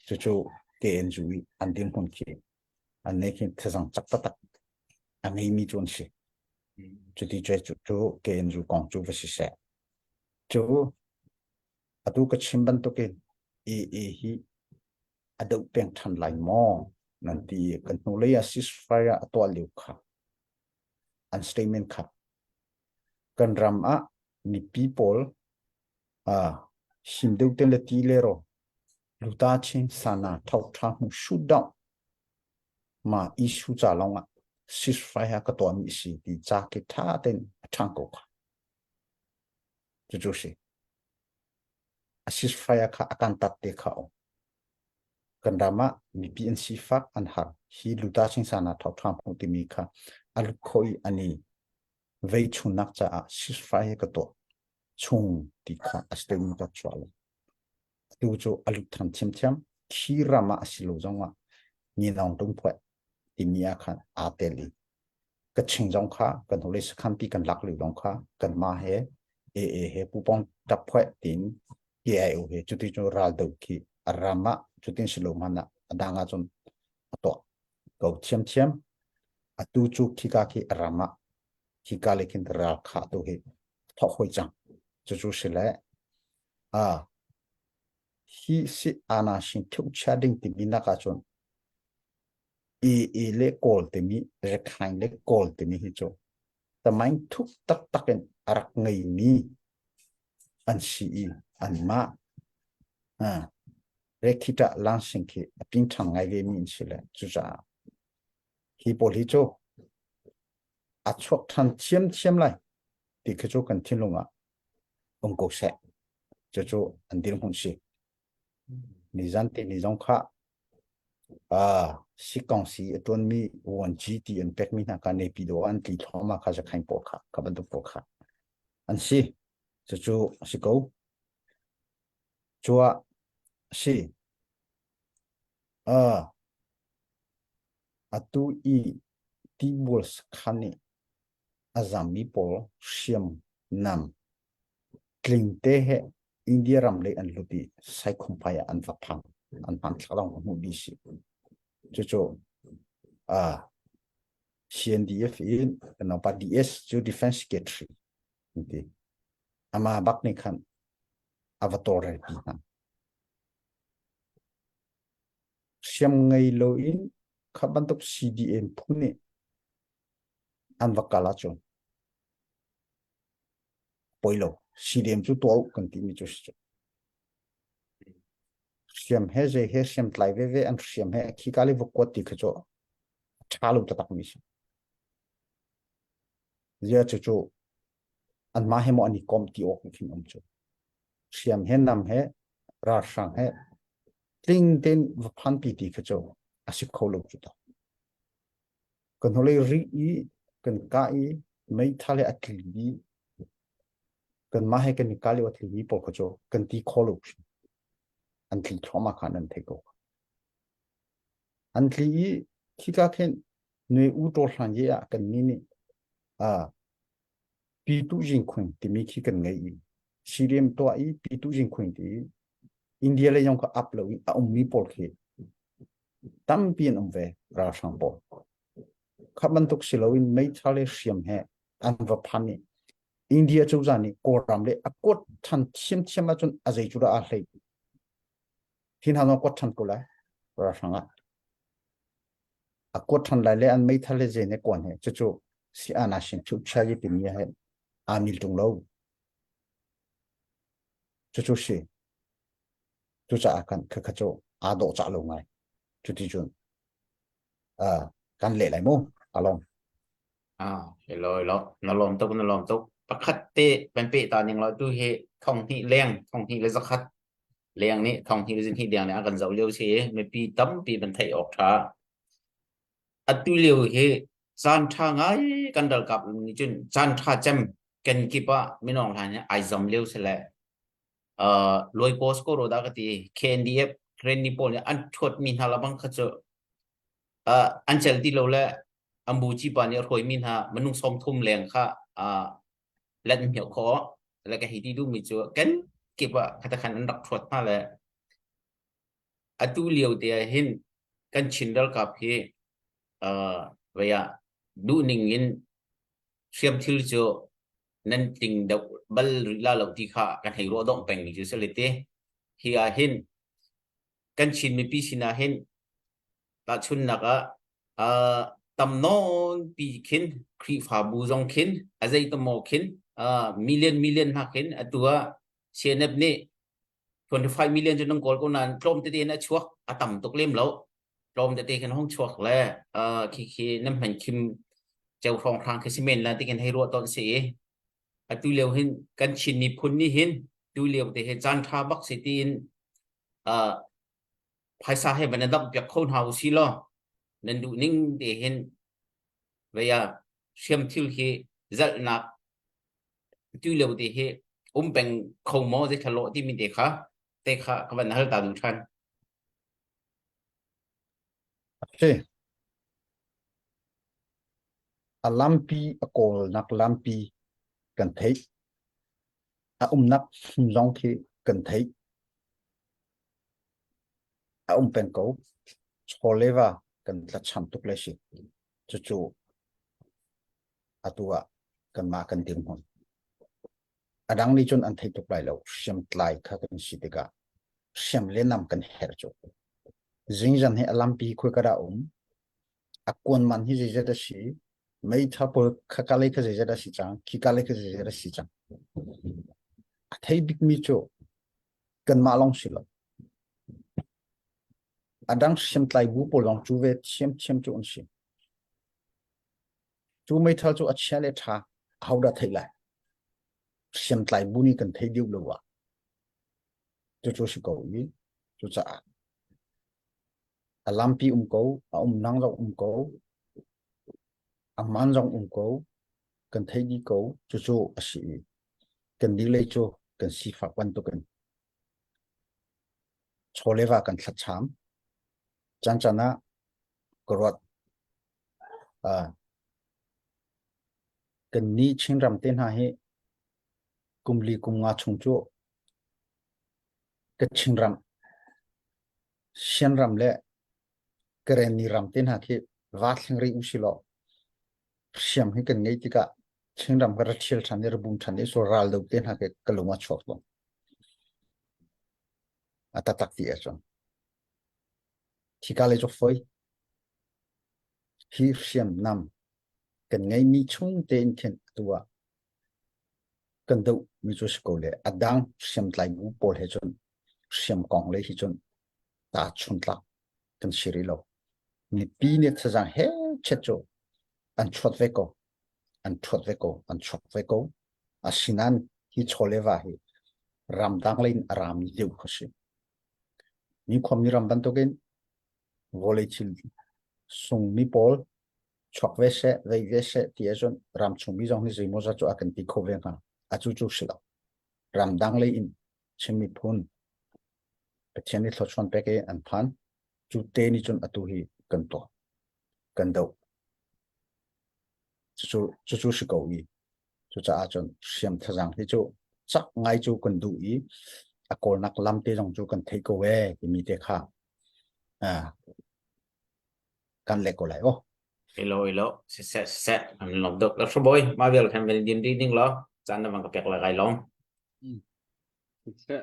Cucu KNU i an dirhmun khi an ne khi thazang cak taktak a ngeimi cu an si. Cuti cu cu KNU kong cu va si seh. Cu atu ka chim bantukin AA hi a doh peng ṭhan lai maw nan ti kan hnulei ah ceasefire a tuah lio kha an statement kha kan ram ah mipi pawl uh, him deuh te le ti le ro luta chin sana thau tha hmu shoot down ma issue cha long ah ceasefire ka tuah mi si ti cha ki tha ten a thang ko kha cu cu si a ceasefire kha akan tat te kha o kan ram ah mipi an sifak an har hi luta ching sana thau tha hmu timi kha a lut kho i ani vei chunnak caah ceasefire ka tuah chung ti kha a statement ka chuah lo tu cu a lut than thiamthiam thi ram ah a si lo zong ah ni nong tung phuai timi ah khan aa tel i ka ching zong kha kan hnulei sakhan pi kan lak lio zong kha kan ma he AA he pupong tap phuai tin KIO he cuti cu ral do khi a ram ah cutin si lo hmanh ah a dang ah cun a tuah ko thiamthiam atu cu khika khi a ram ah khika le khin ral kha tu hi thok hoi cang cucu si le a hi si ana shin thuk chia ding timi nak ah cun AA le Kawl timi Rakhine le Kawl timi hi cu tamain thuk taktak in a rak ngeimi an si i anmah Rekhita Lansing khi a pingṭhang ngai ve mi an si le cucaah hi pawl hi cu a chuak ṭhan thiamthiam lai ti khi cu kan thinlung ah um ko seh. Cucu an dirhmun si. Nizan te ni zong kha sikong si a ṭuanmi 1G ti an pekmi hna kha Naypyidaw an tli thluahmah kha Zakhain pawl kha kha bantuk pawl kha an si. Cucu a si ko. Cuah a si. Uh, atu i tibual sakhan nih a zammi pawl hriamnam tlingte he India ram lei an lut i Saikhumphai ah an va phang. An hmanthlak lawng hmuh dih si. Cucu uh, CNDF in kan pa DS cu Defense Secretary ti. Ama bak nih khan a va tawlrel pi hna. Hriam ngei loin kha bantuk CDM phu nih an va kal ahcun poi lo CDM cu tuah u kan timi cu si hriam he zei he hriam tlai veve an hriam he khi ka le vok kuat ti kha cu ṭha lo taktak mi si zia cu cu an mah he maw an i kom ti awk khin um cu hriam he nam he ralhrang he tling tein va phan pi ti kha cu a si kho lo cu ta kan holei ri i kan ka i meithal he a tli i kan mah he kan i ka lio a tli mi pawl kha cu kan ti kho lo hrim an tli thluahmah kha nan thei ko an tli i khika khin nui u ṭaw hlan ye ah kan ni nih a pi tu jing khun timi khi kan ngei i CDM tuah i pi tu jing khun ti India le yong ka up lo i a ummi pawl khi tampi an um ve ralhrang pawl kha bantuk si loin meithal le hriam he an va phan i. India cozah nih Kawlram le a kuat ṭhan thiamthiam ahcun a zei cu dah aa hlei. Hi hna zong kuat ṭhan ko lai ralhrang ah. A kuat ṭhan lai le an meithal le zei ne kuan he cucu si ana shin thu chali timi he aa mil ṭung lo. Cucu si. Cucaah kan khakha cu aa dawh cah lo ngai. Cuti cun uh, kan leh lai mu along. Ah, hello, hello. Na lawm tuk, na lawm tuk. Pakhat te kan pe ta ning lo tu hi thong hnih leng, thong hnih le zakhat leng nih thong hnih le zin hnih leng nih a kan zoh lio si mipi tampi ban theih awk tha. Atu lio hi caan tha ngai kan ralkap nih cun caan tha cem kan kip ah minong hlan hi ai zam lio si le uh, loi kos ko ro da ka ti KNDF Karenni pawl nih an thuat mi hna labang kha cu uh, an cel ti lo le an buci pa nih a hruaimi hna minung 30 leng kha uh, let hmiau kho le ka hei ti duhmi cu kan kip ah khatakhan an rak thuat hna le atu lio te ah hin kan Chin ralkap hi uh, vei ah duhning in hriamthil cu nan tling deuh bal rih la lo ti kha kan hei ruah dongh peng mi cu si le te hi ah hin kan Chin mipi sinah hin tahchunnak ah uh, tam nawn pi khin Khrihfabu zong khin a zei tamaw khin uh, million million hna khin atu ah CNF nih 25 million cu nang kawl ko nain tlawm tete in a chuak a tam tuk lem lo tlawm tete khin hong chuak le uh, khi khi nam hman khim cheu hrawng hrang khi si men la ti kan hei ruah tawn si i atu lio hin kan Chin miphun nih hin tu lio te he caan tha bak si tiin uh, phaisa he van damh piak kho hna u si law nan duh ning te hin veia hriam thil hi zalhnak tu lio te hi um peng kho maw zei thalo ti mi te kha te kha ka van hal ta duh than Si. A lampi a kawlnak lampi kan theih. A umnak hmun zong khi kan theih. A um peng ko. Chaw le va kan tlacham tuk le si. Cucu atu ah kanmah kan dirhmun. A dang nih cun an thei tuk lai lo. Hriamtlai kha kan si tikah hriam le nam kan herh cu. Zingzan hi a lampi khoi ka dah um. A kuan man hi zeizat a si. Meitha pawl khaka lei kha zeizat a si cang. Khika lei kha zeizat a si cang. A thei bikmi cu kanmah lawng si lo. A dang hriamtlai bu pawl lawng cu ve thiamthiam cu an si. Cu meithal cu a chia le ṭha ahodah theih lai? Hriamtlai bu nih kan thei deuh lo ah. Cucu si ko i cucaah a lampi um ko, a umnang zong um ko, a man zong um ko, kan thei dih ko, cucu a si i kan nih lei cu kan sifak bantukin chaw le va kan thlacham. Caan caan ah ka ruat. Uh, kan nih Chinram te hna hi kum li kum nga chung cu ka Chinram, Shanram le Karenni ram te hna khi va thleng rih u si law hriam hi kan ngei tikah Chinram ka ra thial ṭhan i ra bum ṭhan i so ral do te hna khi ka lung a chuak tawn. A taktak ti ahcun. Khika lei cu foi. Hi hriamnam kan ngeimi chung tein khin atu ah kan doh mi cu si ko le a dang hriamtlai bu pawl he cun hriam kong lei hi cun ta chuntlak kan si rih lo. Mipi nih thazaang he chet cu an chuat ve ko. An thuat ve ko. An chuak ve ko. Asinain hi chaw le va hi ramdang lei in a rami deuh kha si. Mi khuami ram bantukin vawlei thil sungmi pawl chuak ve seh, vei ve seh ti ahcun ramchungmi zong nih zeimawzat cu a kan ti kho ve hnga. Atu cu si lo. Ramdang lei in Chin miphun Pathian nih thluachuan pek i an phan. Cu te nih cun atu hi kan tuah, kan doh. Cucu, cucu si ko i cucaah cun hriam thazaang hi cu cak ngai cu kan duh i a kawlnak lam te zong cu kan theih ko ee timi te kha ah, kan leh ko lai aw. Ilo ilo siseh siseh an lom dok la hraboy ma vial khan vel din ri ding lo. Caan na van ka pek lai kai lawm. Siseh,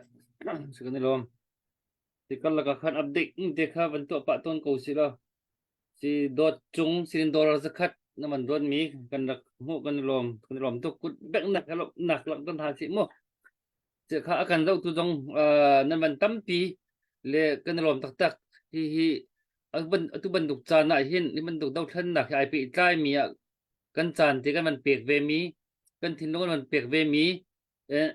si kan i lawm. Ti karlak ah khan update te kha van tuah pah tawn ko si law. Si dawt cung sin dollar zakhat na man ruat mi kan rak hmuh kan i lawm kan i lawm tuk kut bek nak nak lak kan ha si mu. Ci kha a kan zohtu zong nan van tampi le kan i lawm taktak. Hi hi atu bantuk caan ah hin hi bantuk dothlennak hi ai pehtlai mi ah kan caan te kan van pek ve mi kan thinlung kan van pek ve mi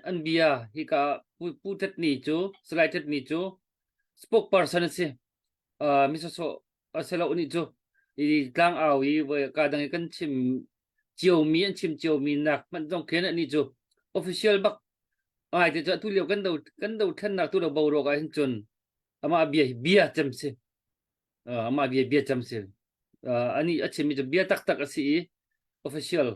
an bia hika pu pu Tet Ni cu Salai Tet Ni cu spokesperson a si. Uh, mi sawsawh a si lo nih cu i tlang au i voi ka dang i kan chim ciomi an chim ciomi nak hmanh zong khin ani cu official bak ai te cu atu lio kan do kan do thlennak tu lo boruak ah hin cun amah bia hi bia cem si uh, amah bia bia cem si uh, ani a chimmi cu bia taktak a si i official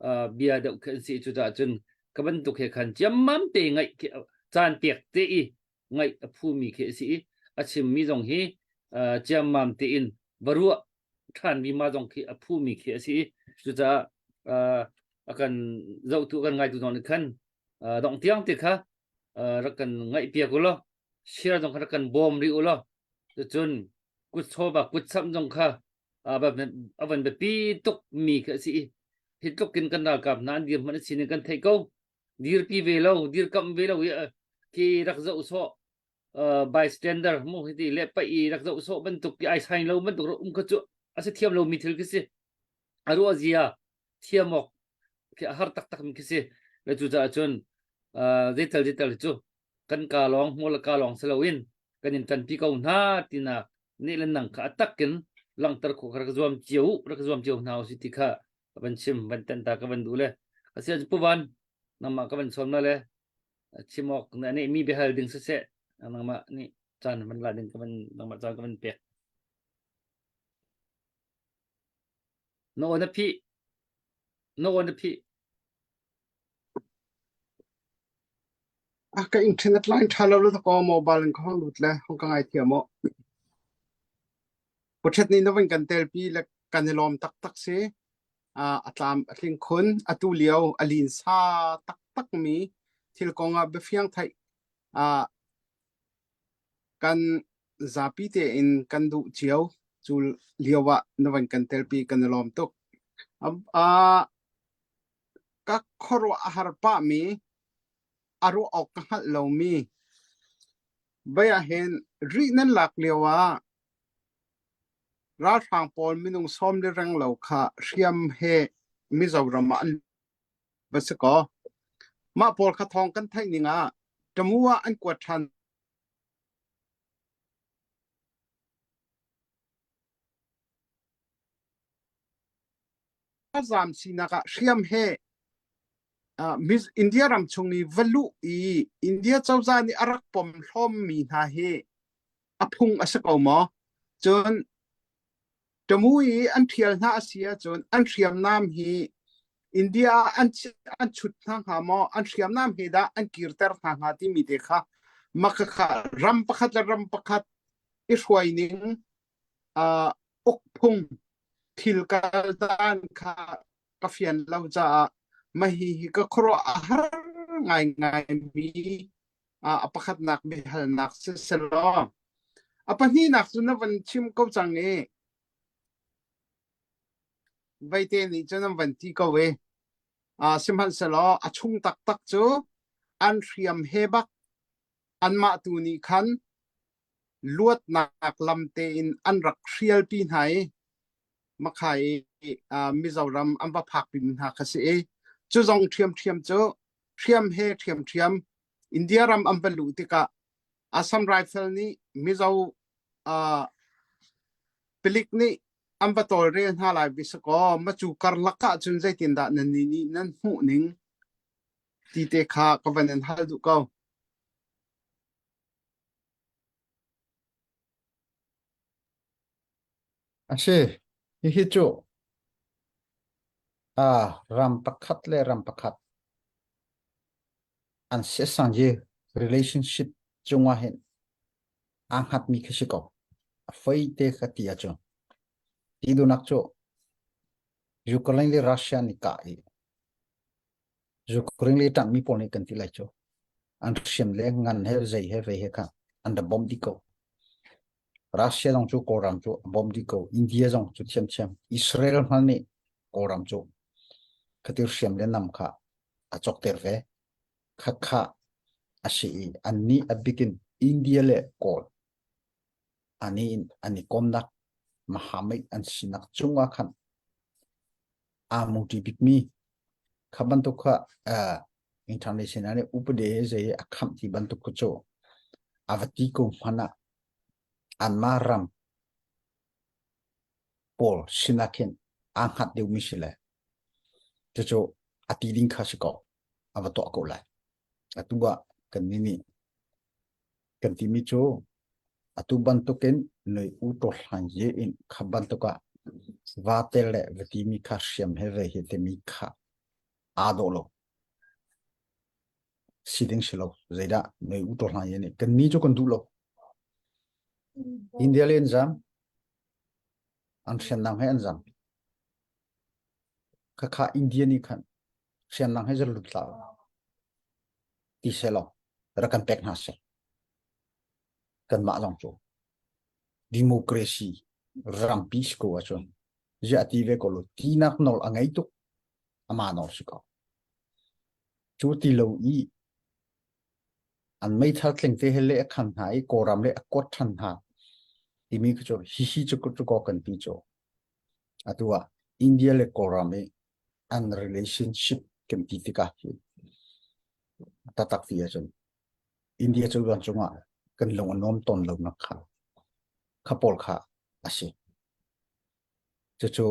uh, bia deuh khi an si cucaah cun ka bantuk he khan ciammam te ngaih khi caan pek te i ngaih a phumi khi a si i a chimmi zong hi uh, ciammam tein va ruah ṭhan mi ma zong khi a phumi khi a si i cucaah uh, a kan zohtu kan ngaitu zong nih khan uh, dong tiang te kha uh, rak kan ngaih piak u law share zong kha rak kan bawm rih u law cucun kut chawva kut samh zong kha a van biapi tuk mi khi a si i hi tluk in kan ralkap hna an dir hmanh a si ning kan theih ko dirpi ve lo dirkamh ve lo i khi rak zoh sawh bystander mu hi ti le paih i rak zoh sawh bantuk i ai sain lo bantuk um kha cu a si thiam lo mi thil khi si a ruah zia thiam awk khi a har taktak mi khi si le cucaah cun zeital zeital cu kan ka lawng hmual ka lawng si loin kan in ṭanpi ko hna tinak nih le nang kha a takin langhter khawh kha rak zuam cio rak zuam cio hna usih ti kha ka van chim van ten ta ka van duh le asi ahcun puvan nangmah ka van sawm na le chim awk na neih mi biahal ding siseh nangmah nih caan van la ding ka van nangmah caan ka van pek na aw na phih na aw na phih A ka internet line ṭha lo le ko mobile in ka hong lut le hong ka ngai thiam aw. Puthet nih na van kan telpi le kan i lawm taktak si. A tlam a tling khun. Atu lio a linsa taktak mi thil kong ah biafiang theih kan zapi tein kan duh cio. Cu lio ah na van kan telpi kan i lawm tuk. Ka khuaruah a har pahmi, a ruah awk ka hngalh lomi bei ahhin rih nan lak lio ah ralhrang pawl minung sawm le reng lo kha hriam he Mizoram ah an va si kaw mah pawl kha thawng kan theih ning ah Tamu ah an kuat ṭhan. Ralzaam sinak ah hriam he India ram chung i va luh i India cozah nih a rak pom hlawmmi hna hi a phung a si ko maw? Cun Tamu i an ṭhial hna a si ahcun an hriamnam hi India ah an an chut hna hnga maw? An hriamnam he dah an kirter hna hnga timi te kha makhakha ram pakhat le ram pakhat i hruai ning uh, ukphung thil kaldan kha ka fian lo caah mahi hi ka khuaruah a har ngaingaimi a pakhatnak biahalnak siselaw a pahnihnak cu na van chim ko cang i veite nih cun an van ti ko i sihmanhsehlaw a chung taktak cu an hriam he bak anmah tu nih khan luatnak lam tein an rak hrialpi hna i Makhai i Mizoram an va phakpi hna kha si i cu zong ṭhiamṭhiam cu hriam he ṭhiamṭhiam India ram an va luh tikah Assam Rifle nih Mizo uh, palik nih an va tawlrel hna lai bisakaw macu karlak ah cun zeitindah nan nih nih nan hmuh ning ti te kha ka van in hal duh ko. A si. Hihi cu ah ram pakhat le ram pakhat an siasang hi relationship cungah hin aa hngatmi khi si ko. A foi te ka ti ahcun. Ti duhnak cu Ukraine le Russia nih kah i. Ukraine le ṭanhmi pawl nih kan ti lai cu. An hriam le ngan he zei he vei he kha an ra bawmh dih ko. Russia zong cu Kawlram cu a bawmh dih ko. India zong cu thiamthiam. Israel hmanh nih Kawlram cu khati hriam le nam kha a cawkter ve. Khakha a si i annih a bikin India le Kawl ani in an i komnak Mahamit an sinak cungah khan aa muṭi bikmi kha bantuk kha uh, international nih upade zei a khamh ti bantuk kha cu a va ti ko hmanh ah anmah ram pawl sinah khin aa hngat deuhmi si le cucu a ti ding kha si ko a va tuah ko lai atu ah kan nih nih kan timi cu atu bantukin noi u to hlan ye in kha bantuk ah va tel le va timi kha hriam he ve hi timi kha aa dawh lo si ding si lo zeidah noi u to hlan ye nih kan ni cu kan duh lo India le an zam an hriamnam he an zam khakha India nih khan hriamnam he zan lut hlah ti selaw rak kan pek hna seh. Kanmah zong cu democracy rampi si ko ahcun ziah ti ve ko lo tinak nawl a ngei tuk ama nawl si ko. Cu ti lo i an meithal tling te he le a khan hna i Kawlram le a kuat ṭhan hna timi cu hihi cu cu ko kan ti cu. Atu ah India le Kawlram i an relationship kan ti tikah hi taktak ti ahcun India cozah cungah kan lung a nuam tawn lonak kha kha pawl kha a si. Cucu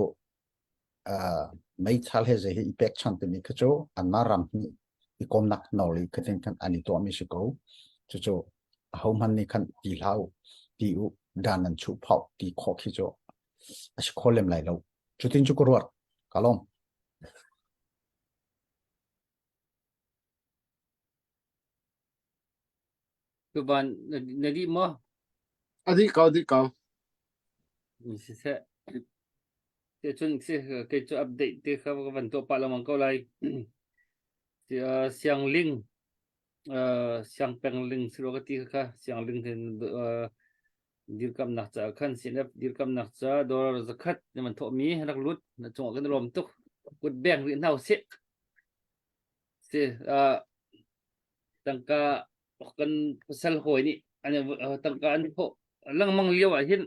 uh, meithal he zei he i pekchanh timi kha cu anmah ram hi i komnak nawl i khatin khan an i tuahmi si ko. Cucu ahohmanh nih khan ti hlah u, ti u, dan nan chuh phauh ti khawh khi cu a si kho lem lai lo. Cutin cu ka ruat. Ka lawm. Tuban na, na dih maw? A dih ko, dih ko. Siseh. Te cun si kei cu update te kha ka van tuah pah lengmang ko lai. Si, uh, siang ling uh, siang peng ling si ka ti kha siang ling hin uh, dirkamnak caah khan CNF dirkamnak ca dollar zakhat na man thawhmi rak lut na cungah kan lawm tuk kut beng rih hna usih si uh, tangka kan pasal hawi nih an tangka an thawh lengmang lio ah hin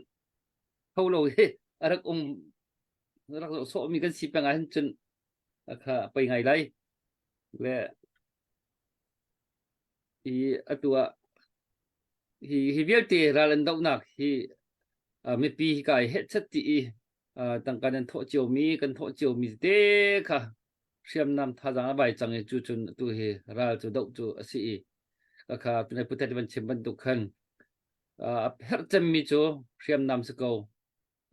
tho lo hi a rak um rak zoh sawhmi kan si peng ah hin cun kha pei ngai lai le hi atu ah hi hi vialte ral an dohnak hi uh, mipi hi kai hehchat ti i uh, tangka nan thawh ciomi kan thawh ciomi te kha hriamnam thazaang a vai cang i cu cun tu hi ral cu doh cu a si i kha tunai putet van chim bantuk khan uh, a herh cemmi cu hriamnam si ko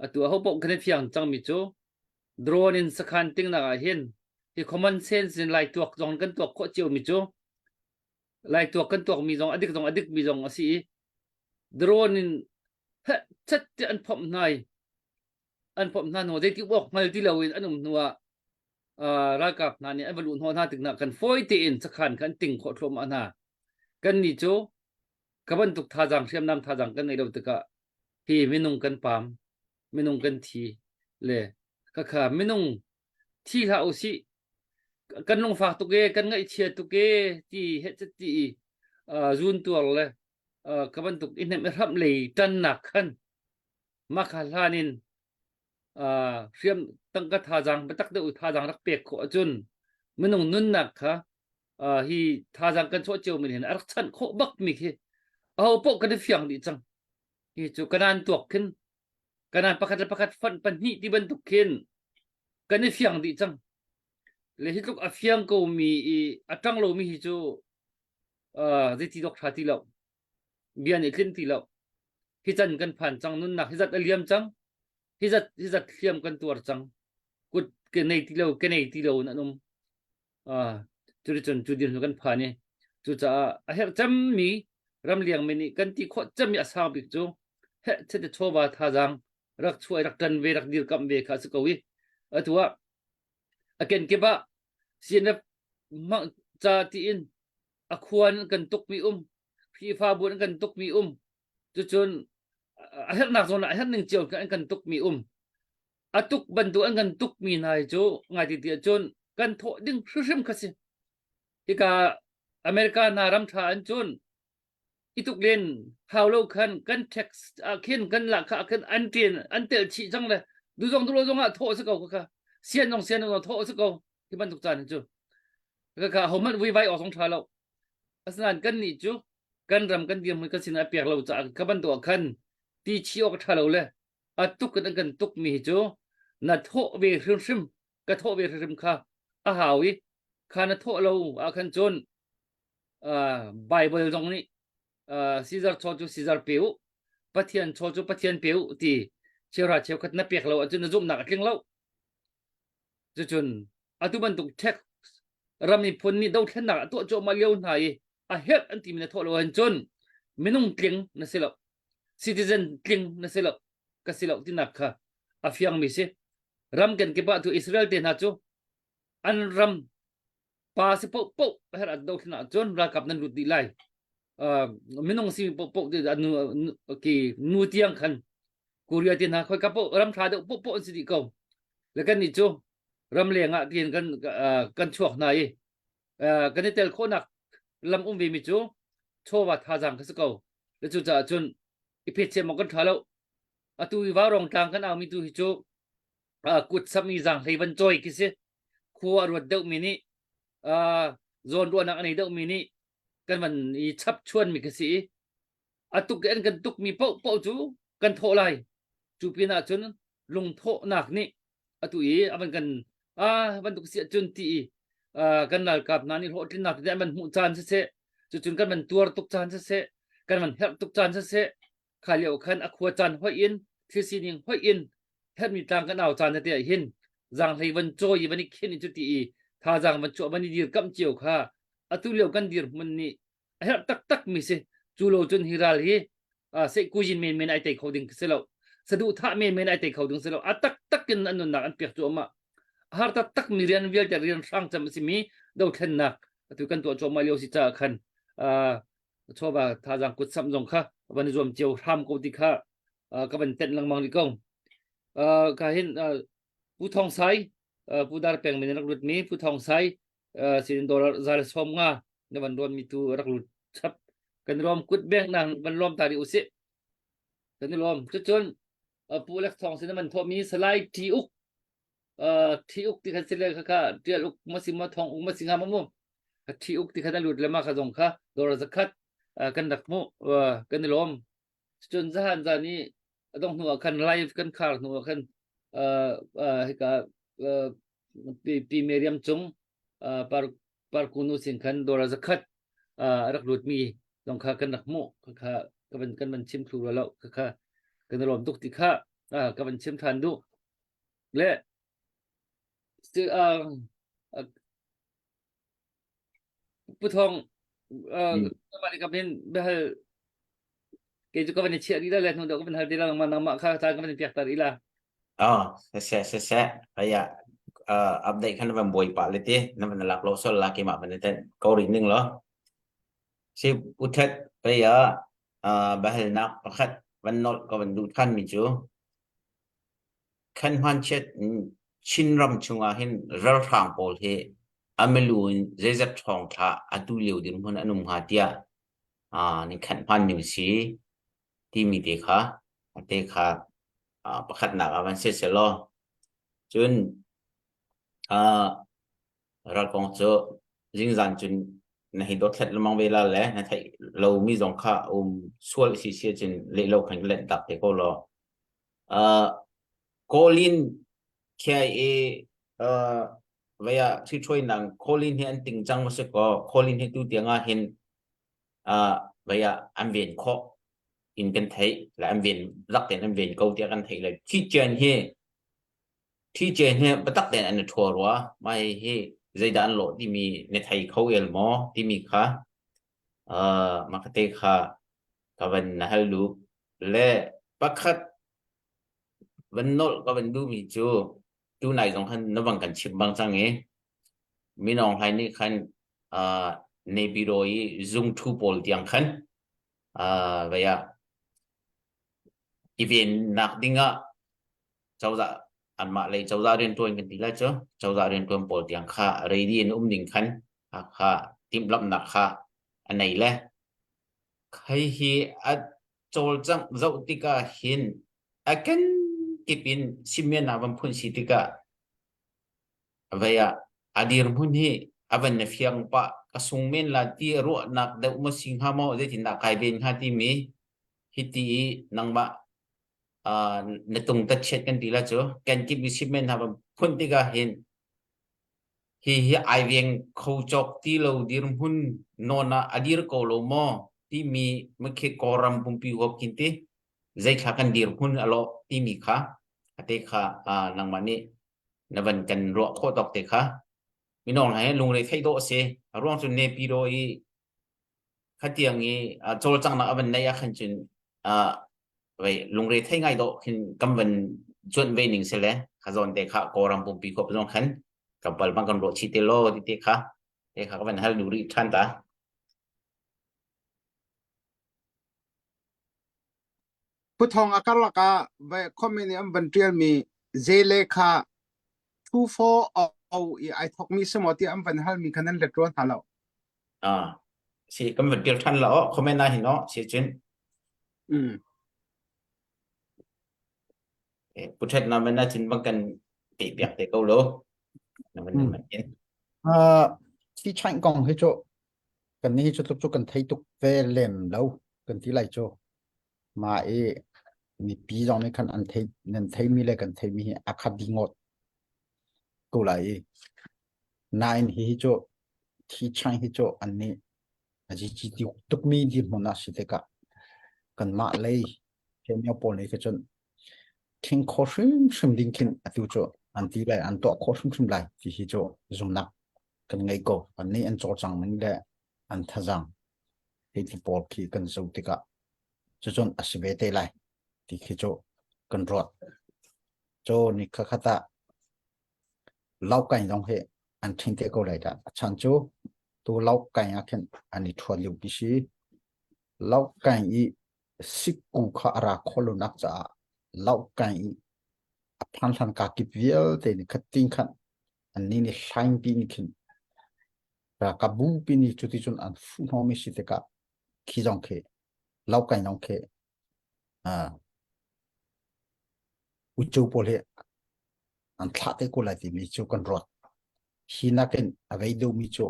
atu aho paoh kan i fiang cangmi cu drone in sakhan tingnak ah hin hi common sense in lai tuak zong kan tuak khawh ciomi cu lai tuak kan tuakmi zong a dik zong a dikmi zong a si i drone in heh chat te an phomh hna i an phomh hna hnu zeiti awk hngal ti loin an um hnu ah uh, ralkap hna nih an va luh hnawh hna tik nak kan fawi tein sakhan kha an ting khawh thluahmah hna kan nih cu ka bantuk thazaang hriamnam thazaang kan ngeih lo tikah hi minung kan pam minung kan thi le khakha minung thi hlah usih kan lungfak tuk e kan ngaihchia tuk e ti he ti i zun tuar le ka bantuk i hnem i hramh lei ṭannak khan makha hlan in hriam tangka thazaang biatak deuh thazaang rak pek khawh ahcun minung nunnak kha hi thazaang kan chuah cio mi hin a rak chanh khawh bak mi khi aho paoh kan i fiang dih cang hi cu kanan tuak khin kanan pakhat le pakhat fonh pahnih ti bantuk khin kan i fiang dih cang le hi tluk a fiang ko mi i a ṭang lomi hi cu uh, zeiti dok ṭha ti lo bia nih tlin ti lo hi can kan phan cang nunnak hi zat a liam cang hi zat hi zat hliam kan tuar cang kut ke nei ti lo ke nei ti lo in an um uh, cuticun cu dirhmun kan phan i cucaah a herh cemmi ramliang mi nih kan ti khawh cemmi a sang bik cu heh chete chawva thazaang rak chuai rak ṭan ve rak dirkamh ve kha a si ko i atu ah a kenkip ah CNF Mah ca tiin a khua in kan tukmi um, Khrihfabu in kan tukmi um, cucun a herhnak zawn ah a herh ning cio an kan tukmi um. A tuk bantuk an kan tukmi hna hi cu ngai ti ti ahcun kan thawh ding hrimhrim kha si. Hika America hna ram ṭha an cun i tuk len hau lo khan kan tax ah khin kan lahkhah ah khin an ṭin an telh chih cang le du zong du lo zong ah thawh si ko kha sian zong sian zong thawh si ko hi bantuk caan hi cu ka kha hohmanh vuivai awk zong ṭha lo asinain kan nih cu kan ram kan dirhmun kan sin ah pek lo caah kha bantuk ah khan ti chi awk ṭha lo le a tuk in an kan tuk mi hi cu na thawh ve hrimhrim ka thawh ve hrimhrim kha a hau i kha na thawh lo ah khan cun uh, Bible zong nih uh, Caesar chaw cu Caesar pe u Pathian chaw cu Pathian pe u ti cheuhra cheukhat na pek lo ahcun na zumhnak a tling lo cucun atu bantuk tax ram miphun nih dothlennak a tuah cuahmah lio hna i a herh an timi na thawh lo ahcun minung tling na si lo citizen tling na si lo ka si lo tinak kha a fiangmi si ram kenkip ah tu Israel te hna cu an ram pa si poh poh her an dothlen ahcun ralkap nan lut dih lai uh, minung si poh poh ti nu ki nu tiang khan Korea ti hna khoi ka poh ram tha deuh poh poh an si dih ko le kan nih cu ram leng ah tiin kan uh, kan chuak hna i uh, kan i tel khawhnak lam um ve mi cu chawva thazaang kha si ko le cu caah cun i phet chem kan tha lo atu i vaurong tlang kan au mi tu hi cu kut samh i zaanghlei van cawi khi si khua a ruat deuhmi nih zawn ruahnak a nei deuhmi nih kan van i chap chuanmi khi si i a tuk an kan tukmi paoh paoh cu kan thawh lai cu pinah cun lungthawhnak nih atu i a van kan a bantuk si ahcun ti i kan ralkap hna nih hlawhtlinnak tete an van hmuh caan siseh cucun kan van tuar tuk caan siseh kan van herh tuk caan siseh kha lio khan a khua caan hoih in thil sining hoih in herhmi tlang kan au caan te ah hin zaanghlei van cawi i van i khin i cuti i thazaang van chuah van i dirkamh cio kha atu lio kan dirhmun nih a herh taktak mi si cu lo cun hi ral hi sehkujin men men ai tei kho ding si lo saduhthah men men ai tei kho ding si lo a taktak in an nunnak an pek cu ama har taktak mi rian vialte rian hrang cem a simi dothlennak atu kan tuah cuahmah lio si caah khan chawva thazaang kut samh zong kha van i zuam cio hram ko ti kha ka van tenh lengmang rih ko. Ka hin Pu Thong Sai Pu Dar Peng min rak lut mi Pu Thong Sai sin dollar za le som nga na van ruan mi tu rak lut chap kan rom kut beng nang van lom ta ri usih kan i lom cucun Pu Lek Thong sin man thawh mi Salai T Uk thi uk ti khan si le kha kha tial uk ma si ma thong uk ma si nga ma mu thi uk ti khan a lut le ma kha zong kha dor zakhat kan rak mu kan i lawm cun zahan zan i adong hnu ah khan live kan khar hnu ah khan hika pi pi Miriam cung par parkunu sin khan dor zakhat rak lut mi zong kha kan rak mu kha ka van kan van chim thlu lo kha kha kan lawm tuk ti kha ka van chim than du Le Pu Thawng mah ka bin biahal kei cu ka van i chiah rih la le hnu deuh ka van hal ti la nangmah nangmah kha caan ka van i piak ta rih la. Oh, siseh siseh aya update khan van buai pah le ti na van lak lo sol la keimah van ten ko ring ning lo. Si uthet paya bahalnak pakhat van nol ka van duh than mi cu Khan hmanchiat in Chinram chungah hin ralhrang pawl hi a milu in zeizat ṭhawng thlah atu lio dirhmun an um hnga tiah nih khan hman ning si timi te kha te kha pakhatnak ah van si selaw cun ral kong cu zingzan cun na hei dothlat lengmang ve la le na theih lomi zong kha um sual si si cun leh lo khan let tak te ko law Kawlin KIA vei ah ṭhiṭhuainak Kawlin hi an ting cang maw si kaw Kawlin hi tu tiang ah hin vei ah an ven khawh in kan theih le an ven lak tein an ven ko tiah kan theih le Ṭhiṭian hi Ṭhiṭian hi biatak tein an i ṭhua rua mah hi zeidah an lawh timi na thei kho el maw timi kha mah te kha ka van na hal duh le pakhat van nolh ka van duhmi cu tunai zong khan na van kan chim bang cang i. Min Aung Hlaing nih khan uh, Naypyidaw i zungthu pawl tiang khan uh, vei ah i vennak dingah cozah anmah lei cozah rianṭuan kan ti lai cu cozah rianṭuan pawl tiang kha ready in um ding khan kha timhlamhnak kha a nei le Khai hi a cawlcangh zoh tikah hin a kenkip in simian ah van phun si tikah vei ah a dirhmun hi a van na fiang pah ka sung men la ti ruahnak deuh maw si hnga maw zeitindah kai ven hnga timi hi ti i nangmah uh, na tung ta chiat kan ti la cu kenkip i simian ha van phun tikah hin Hihi ai veng kho cawk ti lo dirhmun nawn ah a dir ko lo maw timi makhi Kawlram pumpi huap khin ti zeithla kan dirhmun a lawh timi kha ate kha nangmah nih na van kan ruah khawh tawk te kha minong he lungre theih dawh a si. A ruang cu Naypyidaw i khatiang i cawlcanghnak a van neih ah khan cun vei lungre thei ngai dawh khin kan van cuanh ve ning si le kha zawn te kha Kawlram pumpi khuap zong khan tlawmpal bang kan ruah chih te law ti te kha te kha ka van hal duh rih ṭhan ta. Puthong a karlak ah comment i an van ṭialmi zele kha 240 i ai thawkmi si maw tiah an van halmi kha nan let rua hna lo. Ah, si kan van ṭial ṭhan la aw comment ah hin aw si cun. Mm. Pu Ṭhet na man cun bang kan pe piak te ko lo. Na man Mm. man in. Uh, thi chain kong hi cu kan ni hi cu tluk cu kan thei tuk ve lem lo kan ti lai cu. Mah i mipi zong nih khan an thei nan theimi le kan theimi hi a khat dih ngawt ko lai i nain hihi cu thi chain hi cu an nih a zici tukmi dirhmun ah si tikah kanmah lei Kenya pawl nih kha cun thing kho hrimhrim ding khin atu cu an ti lai an tuah khawh hrimhrim lai ti hi cu zumnak kan ngei ko an nih an cawlcang ning le an thazang hei ti pawl khi kan zoh tikah cucun a si ve te lai ti khi cu kan ruat. Cu ni kha khat ah laukain zong hi an ṭhin te ko lai dah. A chan cu tu laukain ah khin an i ṭhuat lio ti si. Laukain i sikku kha a ra khawh lonak caah laukain i a phan hlan ka kip vialte nih khat tin khan annih nih hlaingpi nih khin ralkap bupi nih cuticun an fuh hnawhmi si tikah khi zong khi laukain zong khi uh, uico pawl hi an thlah te ko lai timi cu kan ruat. Hi nakin a vei deuhmi cu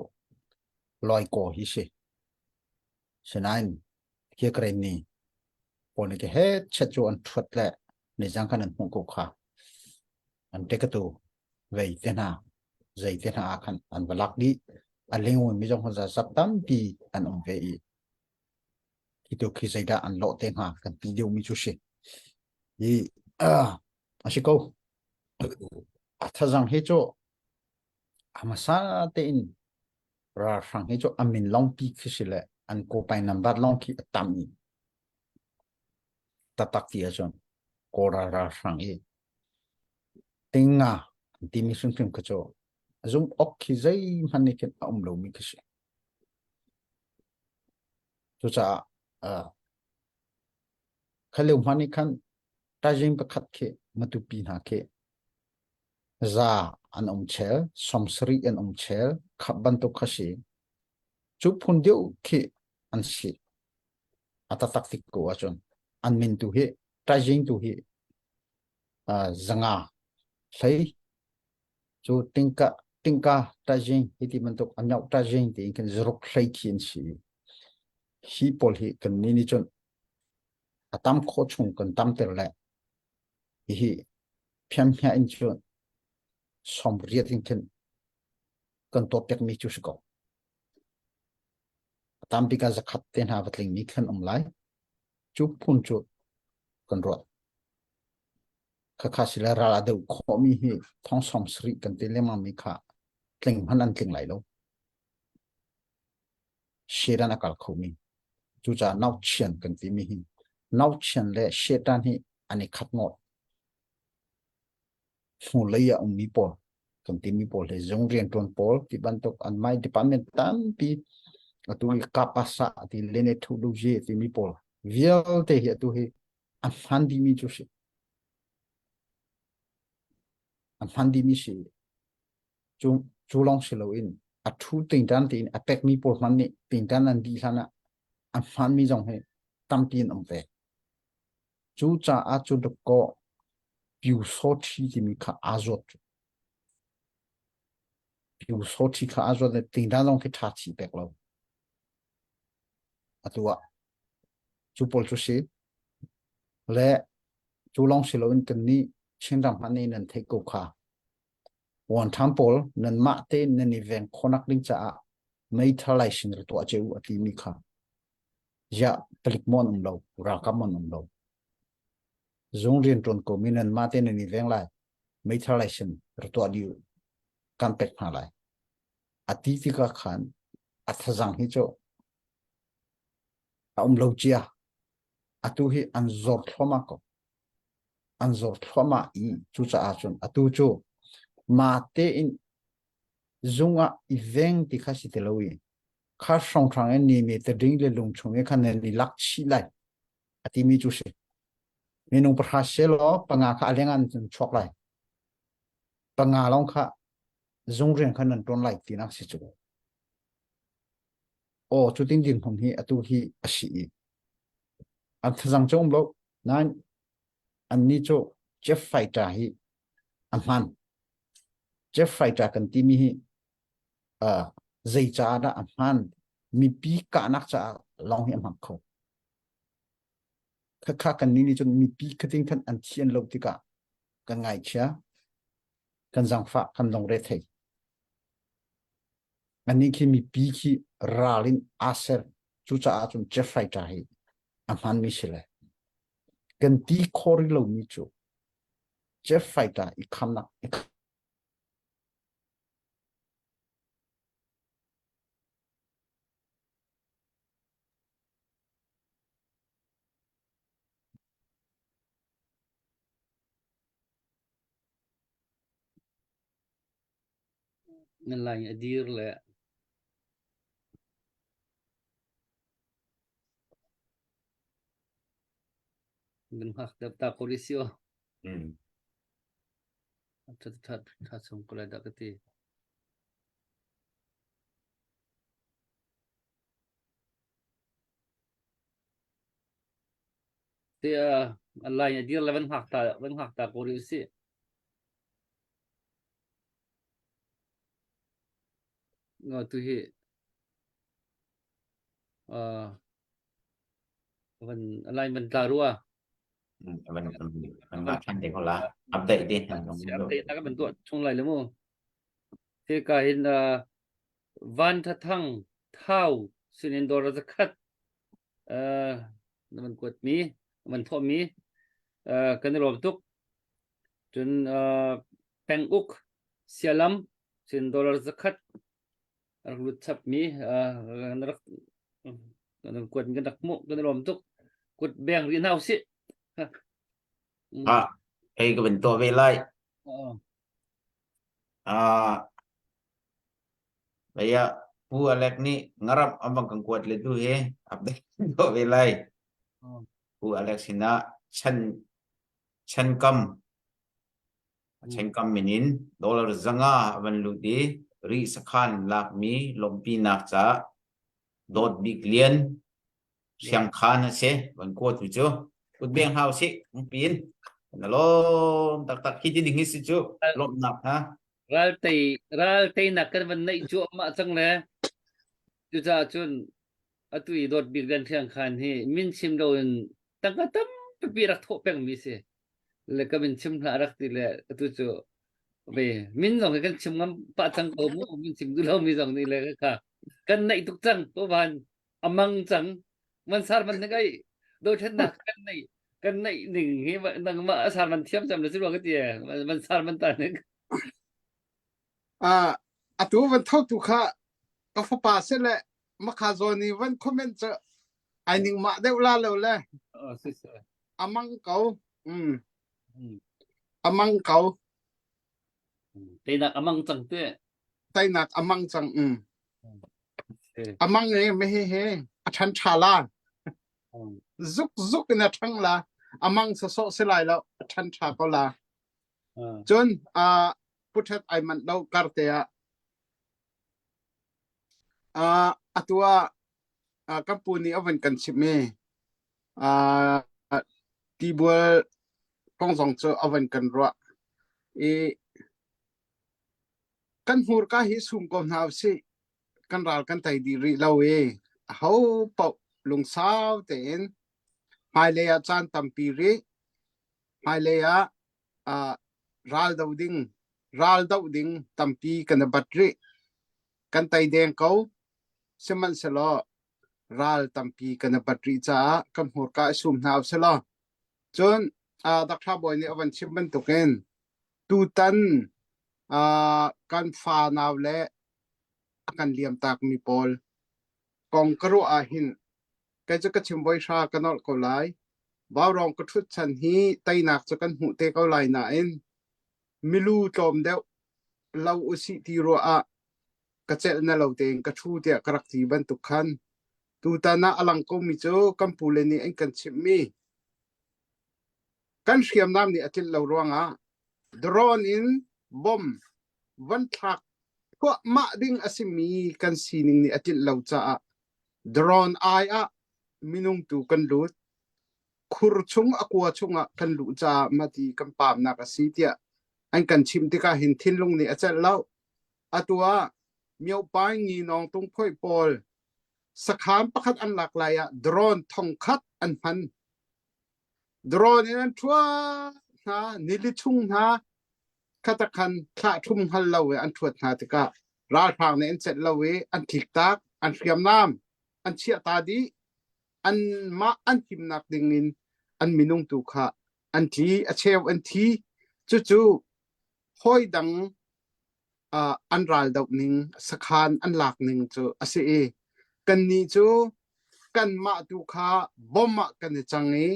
Loiko hi si. Sinain hi Karen ni pawl nih he chet cu an thuat le nizang khan an hmuh ko kha. An tekatu vei te hna zei te hna ah khan an va lak dih. A lengwen mi zong khan zat tampi an um ve i Hi tu khi zeidah an lawh te hnga kan ti deuhmi cu si. Hi a si ko. A thazang hi cu a hmasa tein ralhrang hi cu a min lawngpi khi si le an kawpai number lawng khi a tam i taktak ti ahcun Kawl ralhrang i tinga an timi hrimhrim khi cu zumh awk khi zeihmanh nih khin a um lomi khi si. Cucaah uh, kha lio hmanh nih khan tazing pakhat khi Matupi hna khi za an um chel, 70 an um chel, kha bantuk kha si. Cu phun deuh khi an si. A taktak tik ko ahcun an min tu hi tazing tu hi uh, zanga hlei Cu tingka tingka ṭazing hi ti bantuk a mioh ṭazing tiin khin zaruk hlei khi an si. Hi pawl hi kan nih nih cun a tam khawh chung kan tamter le hihi phiamhia in cun 80 in khin kan tuahpiakmi cu si ko. A tam bik ah zakhat te hna va tlingmi khan um lai. Cu phun cu kan ruat. Khakha sile ral a deuh khawhmi hi thong 70 kan ti lengmangmi kha tling hmanh an tling lai lo. Shetan a kal khomi. Cucaah nauchian kan timi hi nauchian le shetan hi an i khat ngawt. Hnulei ah ummi pawl. Kan timi pawl hi zung rianṭuan pawl ti bantuk an mai department tampi atu i kapasa ti lene thu lu je timi pawl vialte hi atu hi a hman dihmi cu si. A hman dihmi si. Cu cu lawng si loin a thu tingtan tiin a pekmi pawl hman nih tingtan an dih hlan ah a hmanmi zong hi tampi an um ve. Cu caah cu dawkaw Pyusawṭhi timi kha aa zuat. Pyusawṭhi kha aa zuat i tingdan zong khi ṭha chih pek lo. Atu ah cu pawl cu si. Le cu lawng si loin kannih Chinram hmanh nih nan theih ko kha. Wanṭham pawl nanmah tein nan i veng khawhnak ding caah meithal laisin ra tuah cio u a timi kha. Ziah palik maw an um lo, ralkap maw an um lo. Zung rianṭuan ko mi nanmah tein nan i veng lai, meithal laisin ra tuah dih u, kan pek hna lai. A ti tikah khan a thazang hi cu a um lo cia. Atu hi an zor thluahmah ko. An zor thluahmah i cucaah cun atu cu mah tein zung ah i veng ti kha si ti lo i kha hrawnghrang in ni mi tading le lung chung i khan nan i lak chih lai a timi cu si. Minung pahra selaw panga kha a leng ah an chuak lai. Panga lawng kha zung rian kha nan ṭuan lai tinak si cu. Aw cutin dinhmun hi atu hi a si i an thazang cu um lo nain annih cu jet fighter hi a hman. Jet fighter kan timi hi uh, zei caah dah a hman mipi kahnak caah lawng hi a hmang kho. Khakha kan nih nih cun mipi khating khan an thi an lo tikah kan ngaichia, kan zangfah, kan lungre thei. Anih khi mipi khi ral in aa ser. Cucaah cun jet fighter hi a hmanmi si le kan ti khawh rih lomi cu jet fighter i khamnak i Nan lai a dir le nan hngak deuh ta ko rih si aw. Mm. Tha tha tha chung ko lai dah ka ti. Te a lai a dir le van hngak ta van hngak ta ko rih si. Nga tu hi uh, van line van tla rua. Van van nga than te ko la. Update din. Update ta ka ban tuah chung lai le mu. Te ka hin uh, van tha thang thau sinin dor zakhat uh, na man kuat mi man thawh mi uh, kan i lawm tuk Cun penguk sialam cun dollar zakhat rak lut chapmi kan rak kan kuat kan rak hmuh kan i lawm tuk. Kut beng rih hna usih. Ah, hei ka van tuah ve lai. Ah, Laya Pu Alek nih ngaramh an van kan kuat le tu hi update tuah ve lai. Pu Alek sinah chan Chankam Chankam min in dollar 500 a van lut i Rih sakhan lakmi lawmhpinak caah Dawt Bik Lian Hriangkhan a si van kuatu cu kutbeng hau sih pin na lawm taktak hi ti ding hi si cu lawmhnak ha ral tei ral teinak kan van neih cuahmah cang le cucaah cun atu i Dawt Bik Lian Hriangkhan hi min chim loin tangka tampi rak thawh pengmi si le ka min chim hlah rak ti le atu cu ve min zong hi kan chim ngam pah cang ko mu min chim duh lomi zong nih le kha kan naih tuk cang ko van amang cang man sar man ngai dothlennak kan naih kan naih ning hi nangmah sar man thiam cam le si ka ti man sar man ta ning Ah atu van tho tu kha ka fapa se le makha zawn i van comment cu ai ning mah deuh la lo le amang ko mm amang ko. Teinak amang cang te. Teinak amang cang um. Amang e me he he a ṭhan ṭha la. Zuk zuk in a ṭhang la. Amang sawsawh si lai lo a ṭhan ṭha ko la. Cun uh, puthet ai manh lo kar te ah uh, atu ah uh, kan pu nih a van kan chimh mi uh, tibual kong zong cu a van kan ruah i kan hmurka hi sum ko hna usih kan ral kan tei dih rih lo i aho paoh lungsau tein hmailei ah caan tampi rih hmailei ah uh, ral do ding ral doh ding tampi kan i bat rih kan tei deng ko sihmanhsehlaw ral tampi kan i bat rih caah kan hmurka i sum hna usih Cun uh, Dr. Bawi nih a van chim bantukin tutan uh, kan fa nau le a kan liamtakmi pawl kong ka ruah ah hin kei cu ka chim voi hra ka nolh ko lai. Vaurawng ka ṭhut chan hi teinak cu kan hmuh te ko lai nain milu tlawm deuh lo usih ti ruah ah ka celh na lo tein ka ṭhu tiah ka rak ti bantuk khan tutan ah a lang komi cu kan pule nih an kan chimhmi kan hriamnam nih a tlinh lo ruangah drone in bomb van thlak thuahmah ding a simi kan sining nih a tlinh lo caah drone ai ah minung tu kan lut khur chung a kua chungah kan luh caah mati kan pamnak a si tiah an kan chimh tikah hin thinlung nih a celh lo atu ah myopai ngi nawng tung phoi pawl sakhan pakhat an lak lai ah drone thongkhat an hman drone in an ṭhuat hna nili chung hna khatakhan thlah ṭhum hngal lo i an ṭhuat hna tikah ralhrang nih an celh lo i an tlik tak an hriamnam an chiah ta dih anmah an himnak ding in an minung tu kha an tli a cheu an thi cucu hawi dang uh, an ral doh ning sakhan an lak ning cu a si i kannih cu kanmah tu kha bom ah kan i cang i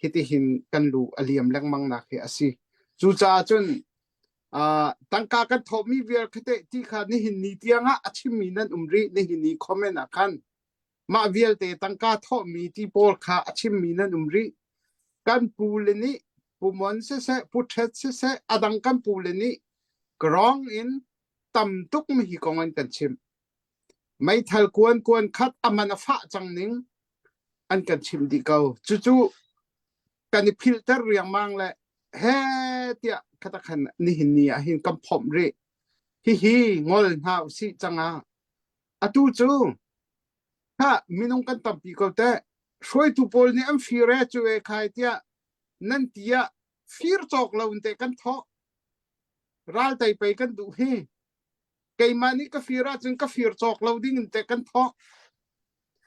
hitihin kan lu a liam lengmang nak hi a si. Cucaah cun uh, tangka kan thawhmi vial kha teh ti kha nihin ni tiangah a chimmi nan um rih nihin ni comment ah khan mah vialte tangka thawhmi ti pawl kha a chimmi nan um rih. Kan pu le nih Pu Mon siseh, Pu Ṭhet siseh, a dang kan pu le nih grong in tam tuk mi hi kong an kan chimh. Meithal kuan kuan khat a man a fah cang ning an kan chimh dih ko. Cucu kan i philhter riangmang le he tiah khatakhan nihin ni ah hin kan phomh rih. Hihi ngol hna usih cangah atu cu ha minung kan tampi ko teh hruaitu pawl nih an fir e cu e khai tiah nan ti ah fir cawk lo in teh kan thawh ral tei pei kan duh hi keimah nih ka fir ahcun ka fir cawk lo ding in teh kan thawh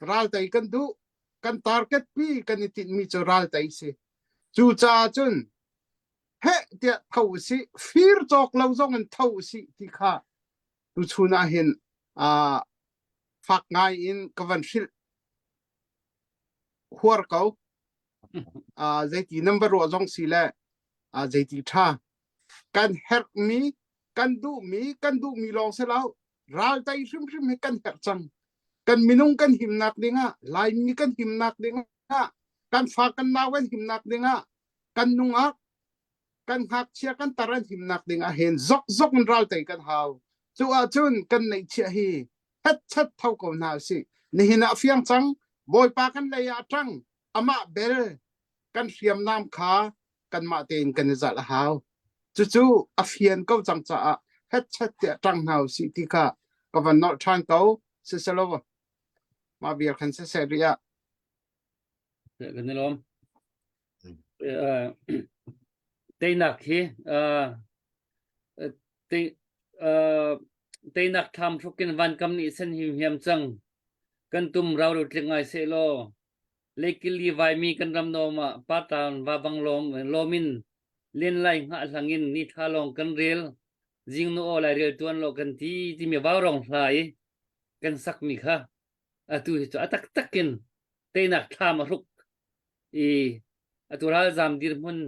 ral tei kan duh kan target pi kan i tinhmi cu ral tei si cucaah cun heh tiah tho usih fir cawk lo zong in tho usih ti kha tuchun ah hin uh, fak ngai in ka van hrilh huar ko uh, zeiti nan va ruah zong si le uh, zeiti ṭha kan herhmi kan duhmi kan duhmi lawng si lo ral tei hrimhrim hi kan herh cang kan minung kan himnak dingah laimi kan himnak dingah kan fa kan nau kan himnak dingah kan nungak kan ngakchia kan tar an himnak dingah hin zok zok in ral tei kan hau cu ahcun kan neihchiah hi hetchet tho ko hna usih nihin ah fiang cang bawipa kan lei ah ṭang amah bel kan hriamnam kha kanmah tein kan i zalh a hau. Cucu a fian ko cang caah hetchet tiah ṭang hna usih ti kha ka van nolh ṭhan ko. Siselaw mah vial khan siseh rih ah. Kan i lawm. Teinak hi teinak thlam hruk in vankam nih sen him hiam cang. Kan tum rau ro tling ngai seh law Leikili vaimi kan ram nawm ah patan vavang lawm lawm in len lai hngah hlang in ni thla lawng kan rel zingnu aw lai rel tuan lo kan ti timi vaurong hla i kan sakmi kha atu hi cu a taktak in teinak thlam a hruk i atu ralzam dirhmun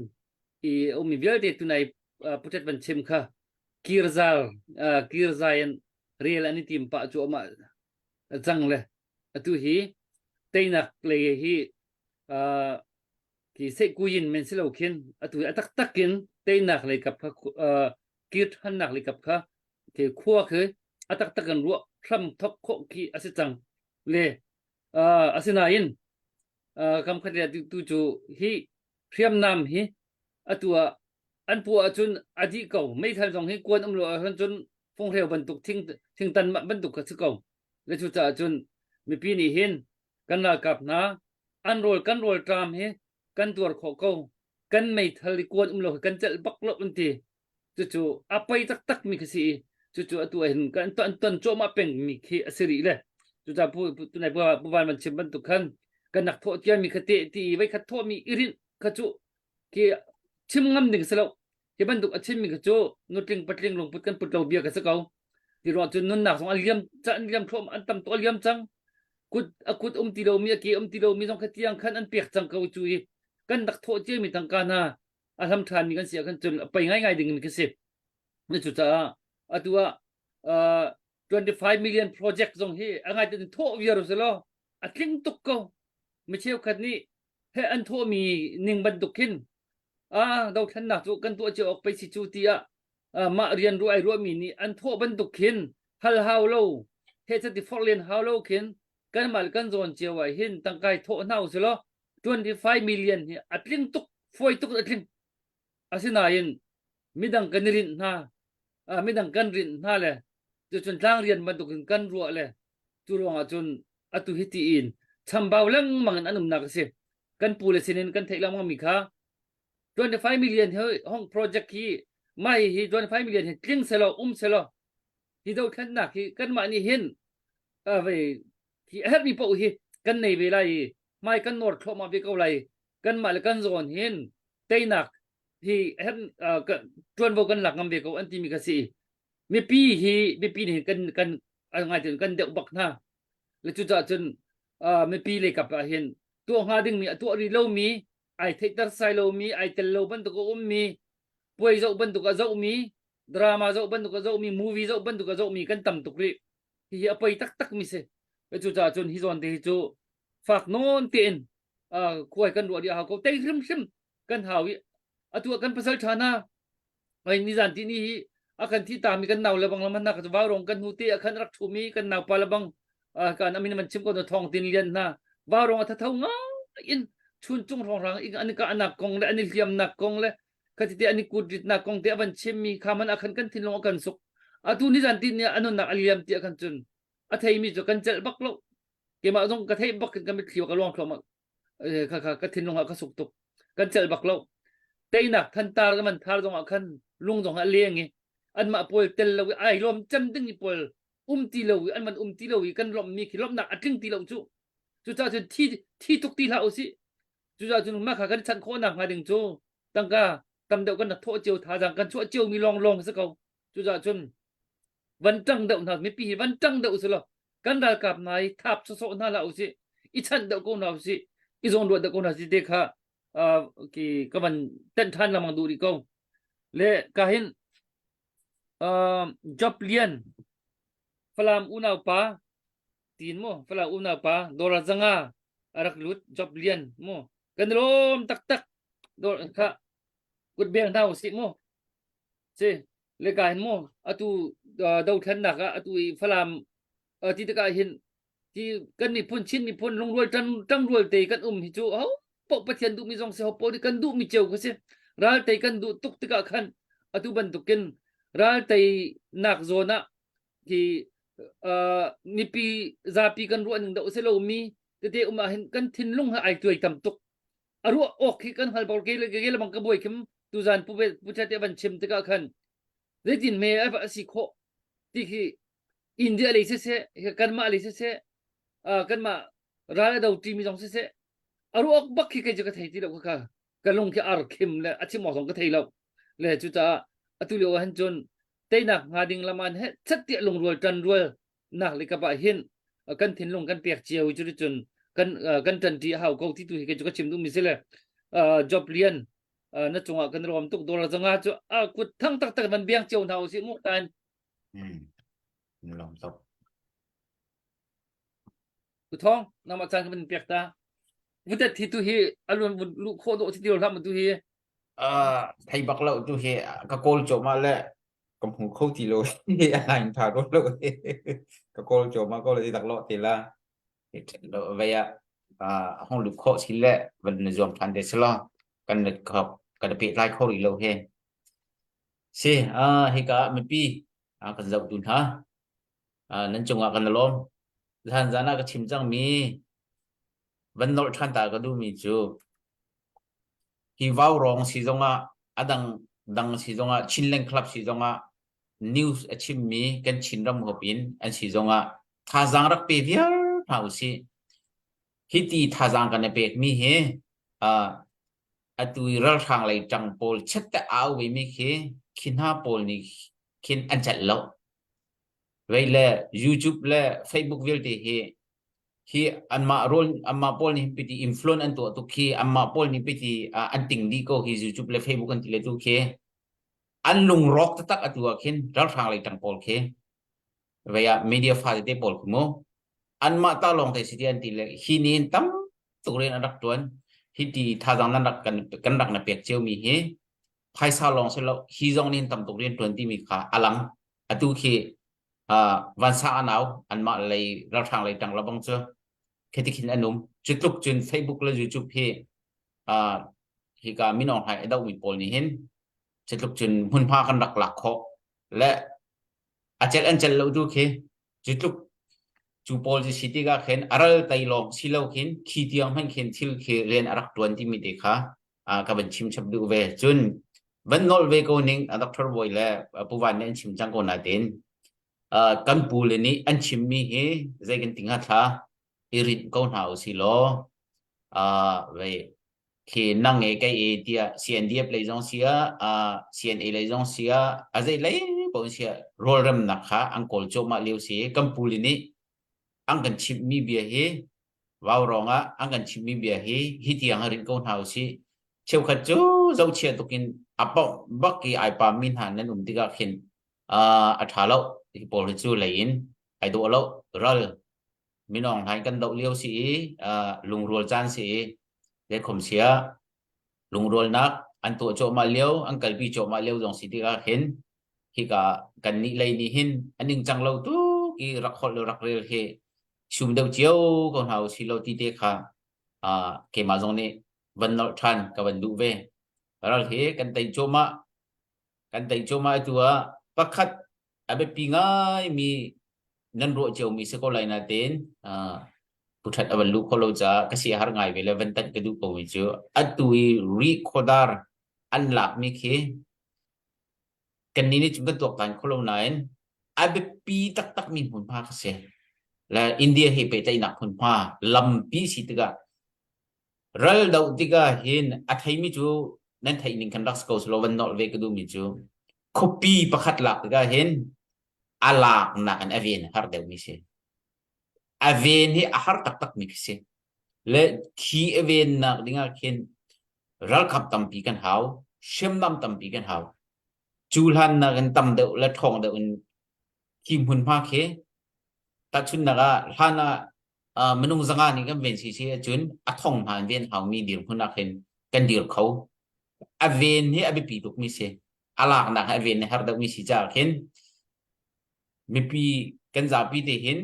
i ummi vialte tunai putet van chim kha. Kirzal kirzai in rel an i tim pah cuahmah cang le atu hi teinak lei hi khi seihkuyin men si lo khin atu hi a taktak in teinak lei kap kha kir ṭhannak lei kap kha khi khua khi a taktak in ruah hram thok khawh khi a si cang le asinain kam khat le tu cu hi hriamnam hi atu ah an puah ahcun a dih ko meithal zong hi kuan um lo ahcun cun funghreu bantuk thing thingtan bantuk kha si ko le cucaah cun mipi nih hin kan ralkap hna an rawl kan rawl ṭam hi kan tuar khawh ko kan meithal i kuan um lo hi kan celh bak lo an ti cucu a poi taktak mi khi si i cucu atu ah hin kan ton ton cuahmah peng mi khi a si rih le cucaah pu tunai pu pu van van chim bantuk khan kan nak thawh cia mi kha te ti i voikhat thawh mi i rinh kha cu khi chim ngam ding si lo hi bantuk a chim mi kha cu nutling patling lungput kan put lo bia ka si ko ti ruang cun nunnak zong an liam an liam thluam an tam tuk a liam cang kut a kut um ti lomi a ke um ti lomi zong kha tiang khan an pek cang ko cu i kan rak thawh cia mi tangka hna a hlam ṭhan mi kan si ah khan cun a pei ngaingai ding mi khi si na cucaah atu ah uh, 25 million project zong hi a ngai tin thawh viar uselaw a tling tuk ko mi cheukhat nih he an thawhmi ning bantuk khin ah dothlennak cu kan tuah cio awk pei si cu tiah mah rian ruah ai ruahmi nih an thawh bantuk khin hal hau lo he cati forh len hau lo khin kanmah le kan zawn cio ah hin tangkai thawh hna usilaw 25 million hi a tling tuk fawi tuk a tling asinain midang kan i rinh hna midang kan rinh hna le cucun tlang rian bantukin kan ruah le cu ruangah cun atu hi tiin chambau lengmang in an umnak a si kan pu le sinin kan theih lengmang mi kha 25 million hi hong project hi mai hi 25 million hi tling selaw um selaw hi dothlennak hi kanmah nih hin ve hi a herhmi paoh hi kan nei ve lai i hmai kan nawr thluahmah ve ko lai kanmah le kan zawn hin teinak hi her ṭuanvo kan lak ngam ve ko an timi kha si mipi hi mipi nih kan kan ngai tin kan deuh bak hna le cucaah cun mipi lei kap ah hin tuah hnga dingmi a tuah rih lomi ai theihter sai lomi ai tel lo bantuk a ummi puai zoh bantuk a zohmi drama zoh bantuk a zohmi movie zoh bantuk a zohmi kan tam tuk rih hihi a poi taktak mi si cucaah cun hi zawn te hi cu fak nawn tein khuai kan ruah dih a hau ko tei hrimhrim kan hau i atu ah kan pasal ṭha hna ai nizan ti ni hi a kan thi ta mi kan nau le bang lam na ka vaurong kan hnu te a khan rak thu mi kan nau pa le bang kan amin man chim ko na thong tin lian hna vaurong a thatho nga in chun chung rong rang in an ka anak kong le an i hliam nak kong le khati te an i kut rit nak kong te avan chim mi kha man akhan kan thinlung a kan suk atu nizan ti ni anun nak aliam ti akhan cun a thei mi cu kan celh bak lo keimah zong ka thei bak kan mitthli ka luang thluahmah kha kha ka thinlung ah ka suk tuk kan celh bak lo teinak thantar ka man thar zong ah khan lung zong a leng i anmah pawl tel lo i ai lawm cem ding i pawl um ti lo i an man um ti lo i kan lawmh mi khi lawmhnak a tling ti lo cu cucaah cun thi thi tuk ti hlah usih cucaah cun mah kha kan chanh khawh nak hnga ding cu tangka tam deuh kan rak thawh cio thazaang kan chuah cio mi lawnglawng si ko cucaah cun van ṭang deuh hna mipi hi van ṭang deuh usih law kan ralkap hna hi thap sawsawh hna hlah usih i chanh deuh ko hna usih i zawn ruat deuh ko hna si te kha ki ka van tenh ṭhan lengmang duh rih ko le ka hin job lian Falam unau pa tin mu Falam unau pa dollar zanga a rak lut job lian mu kan lawm taktak dor kha kut beng hna usih mu Si le ka hin mu atu dothlennak ah atu i Falam ti tikah hin ti kan miphun Chin miphun lungrual ṭang ṭangrual te kan um hi cu ho poh Pathian duhmi zong si ho poh nih kan duhmi cio kha si ral tei kan duh tuk tikah khan atu bantukin ral tei nak zawn ah hi mipi zapi kan ruah ning dah si lomi tete um ah hin kan thinlung he ai tuai tam tuk a ruah awk khi kan hngal bal ke le ke lamang ka buai khim tuzan pu pu te van chim tikah khan zeitin me a si khawh ti khi India lei siseh kanmah lei siseh kanmah ral a do ṭimi zong siseh a ruah awk bak khi kei cu ka thei ti lo kha ka lung khi ar khim le a chim awk zong ka thei lo le cucaah atu lio ah hin cun teinak hnga ding lam an he chat tiah lungrual ṭan rual nak le kap ah hin kan thinlung kan pek cio i cuticun kan kan ṭanṭi a hau ko ti tu hi kei cu ka chim duhmi si le job lian Na cungah kan rawm tuk dollar zanga cu a kut thang taktak van biang cio hna usih mu tan. Hmm. Lawm tuk. Kuthong nangmah caan ka van pek ta. Vutet thi tu hi alun vun lu khawh dawh si ti lo hlah tu hi. Uh, thei bak lo tu hi ka kawl cawm ah le ka hmu kho ti lo hi a lain tha ko lo ka kawl cawm ah ko le ti tak lo ti la lo vei ah uh, hong lu khawh si le van na zuam than te selo kan let kho kan pe lai kho rih lo he si uh, hika mipi uh, kan zoh tu hna uh, nan cungah kan lawm zan zan ah ka chim cang mi van nolh ṭhan ta ka duhmi cu hi vaurawng si zongah a dang dang si zongah Chinland Club si zongah news a chimmi kan Chinram huap in an si zongah thazaang rak pe viar hna usih. Hi ti thazaang kan i pekmi hi uh, atu i ralhrang lei ṭang pawl chet te au ve mi khi khi hna pawl nih khin an celh lo. Vei le YouTube le Facebook vialte hi hi anmah rawl anmah pawl nih piti influence an tuah tuk khi anmah pawl nih piti an ting dih ko hi YouTube le Facebook an ti le tu khi an lungrawk taktak atu ah khin ralhrang lei tang pawl khi vei ah media fa tete pawl khi mu anmah ta lawng te si ti an ti le hi ni in tam tuk rian an rak tuan hi ti thazang nan rak kan kan rak na pek cio mi hi phaisa lawng si lo hi zong nih tam tuk rian tuan ti mi kha alang atu khi uh, vansa anau anmah lei ralhrang lei tang labang cu kheti khin an um cu tluk cun Facebook le YouTube hi uh, hika minong hai a dohmi pawl nih hin cu tluk cun hmunhma kan rak lak khawh le a cel an cel lo tu khi cu tluk cu pawl cu si tikah khin a ral tei lawng si lo khin khi tiang hmanh khin thil khi rian a rak tuan timi te kha ka van chim chap duh ve cun van nolh ve ko ning Dr. Bawi le Pu Van nih an chim cang ko nain kan pu le nih an chimmi hi zei kan ti hnga thla i rinh ko hna usih law vei khi nang e kei e tiah CNDF lei zong sia CNA lei zong sia a zei lei paoh sia rawlremnak kha an kawl cuahmah lio si kan pu le nih an kan chimhmi bia hi Vaurawng ah an kan chimhmi bia hi hi tiang ah rinh ko hna usih. Cheukhat cu zohchia tukin a pomh bak i ai pammi hna nan um tikah khin uh, a ṭha lo. Hi pawl hi cu lei in ai dawh lo. Ral minawng hlain kan doh lio si i uh, lungrual caan si i zeikhom sia lungrualnak an tuah cuahmah lio, an kalpi cuahmah lio zong si tikah khin hika kan nih lei nih hin a ningcang lo tuk i rak holh le rak rel hi sum deuh cio ko hna usih law ti te kha uh, keimah zong nih van nolh ṭhan ka van duh ve. Ral hi kan tei cuahmah kan tei cuahmah atu ah pakhat a biapi ngaimi nan ruah ciomi si ko lai nain uh, pu ṭhat a van luh kho lo caah ka si a har ngai ve le van tanh ka duh ko mi cu atu i ri khuadar an lakmi khi kannih nih cun kan tuaktan kho lo nain a biapi taktakmi hmunhma kha si. Le India he pehtlaihnak hmunhma lampi si tikah ral doh tikah hin a theimi cu nan theih ning kan rak si ko selaw van nolh ve ka duhmi cu khuapi pakhat lak tikah hin a laknak in a ven har deuhmi si. A ven hi a har taktakmi khi si. Le khi a vennak dingah khin ralkap tampi kan hau, hriamnam tampi kan hau. Cu hlan nakin tam deuh le ṭhawng deuh in khi hmunhma khi tahchunhnak ah hlan ah uh, minung zanga nih kan ven si si ahcun a thong hna in ven haumi dirhmun ah khin kan dir kho. A ven hi a biapi tukmi si. A laknak hi a ven hi har deuhmi si caah khin mipi kan zapi te hin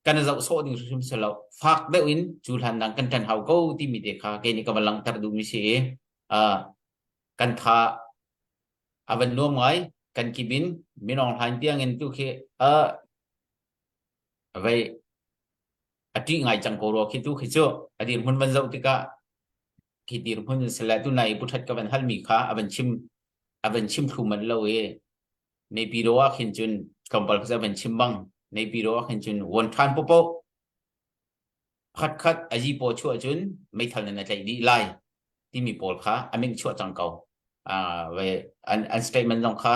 kan zoh sawh ding hrimhrim si lo. Fak deuh in cu hlan dang kan ṭan hau ko timi te kha kei nih ka van langhter duhmi si i uh, kan tha a van nuam ngai kan kip in minong hlain tiang in tu khi a vei a ṭih ngai cang ko rua khi tu khi cu a dirhmun van zoh tikah khi dirhmun in sele tu nai pu ṭhat ka van halmi kha a van chim a van chim thlu man lo i Naypyidaw ah khin cun tlawmpal kha van chim bang Naypyidaw ah khin cun won ṭhan popo khatkhat a zi paw chuah cun meithal nan a tlaih dih lai timi pawl kha a ming chuah cang ko. Uh, ve an, an statement zong kha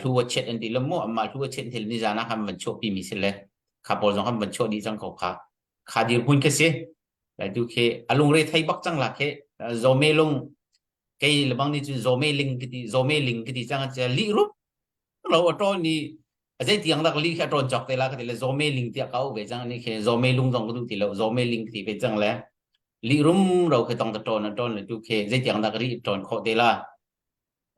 hlu a chet an ti lo mu amma hlu a chet thil ni zan ah khan van chuah pi mi si le kha pawl zong khan van chuah dih cang ko kha kha dir hun khi si lai tu khi a lungre thei bak cang la khi zome lung Kei lebang nih cun zawme ling ka ti zawme ling ka ti cang a lih rup lo a ṭawn i a zei tiang dak li khi a ṭawn cawk te la ka ti le zawme ling tiah ka auh ve cang ni khi zawme lung zong ka duh ti lo zawme ling ka ti ve cang le lih rum ro khi tong ta ṭawn a ṭawn le tu khi zei tiang dak ri ṭawn khawh te la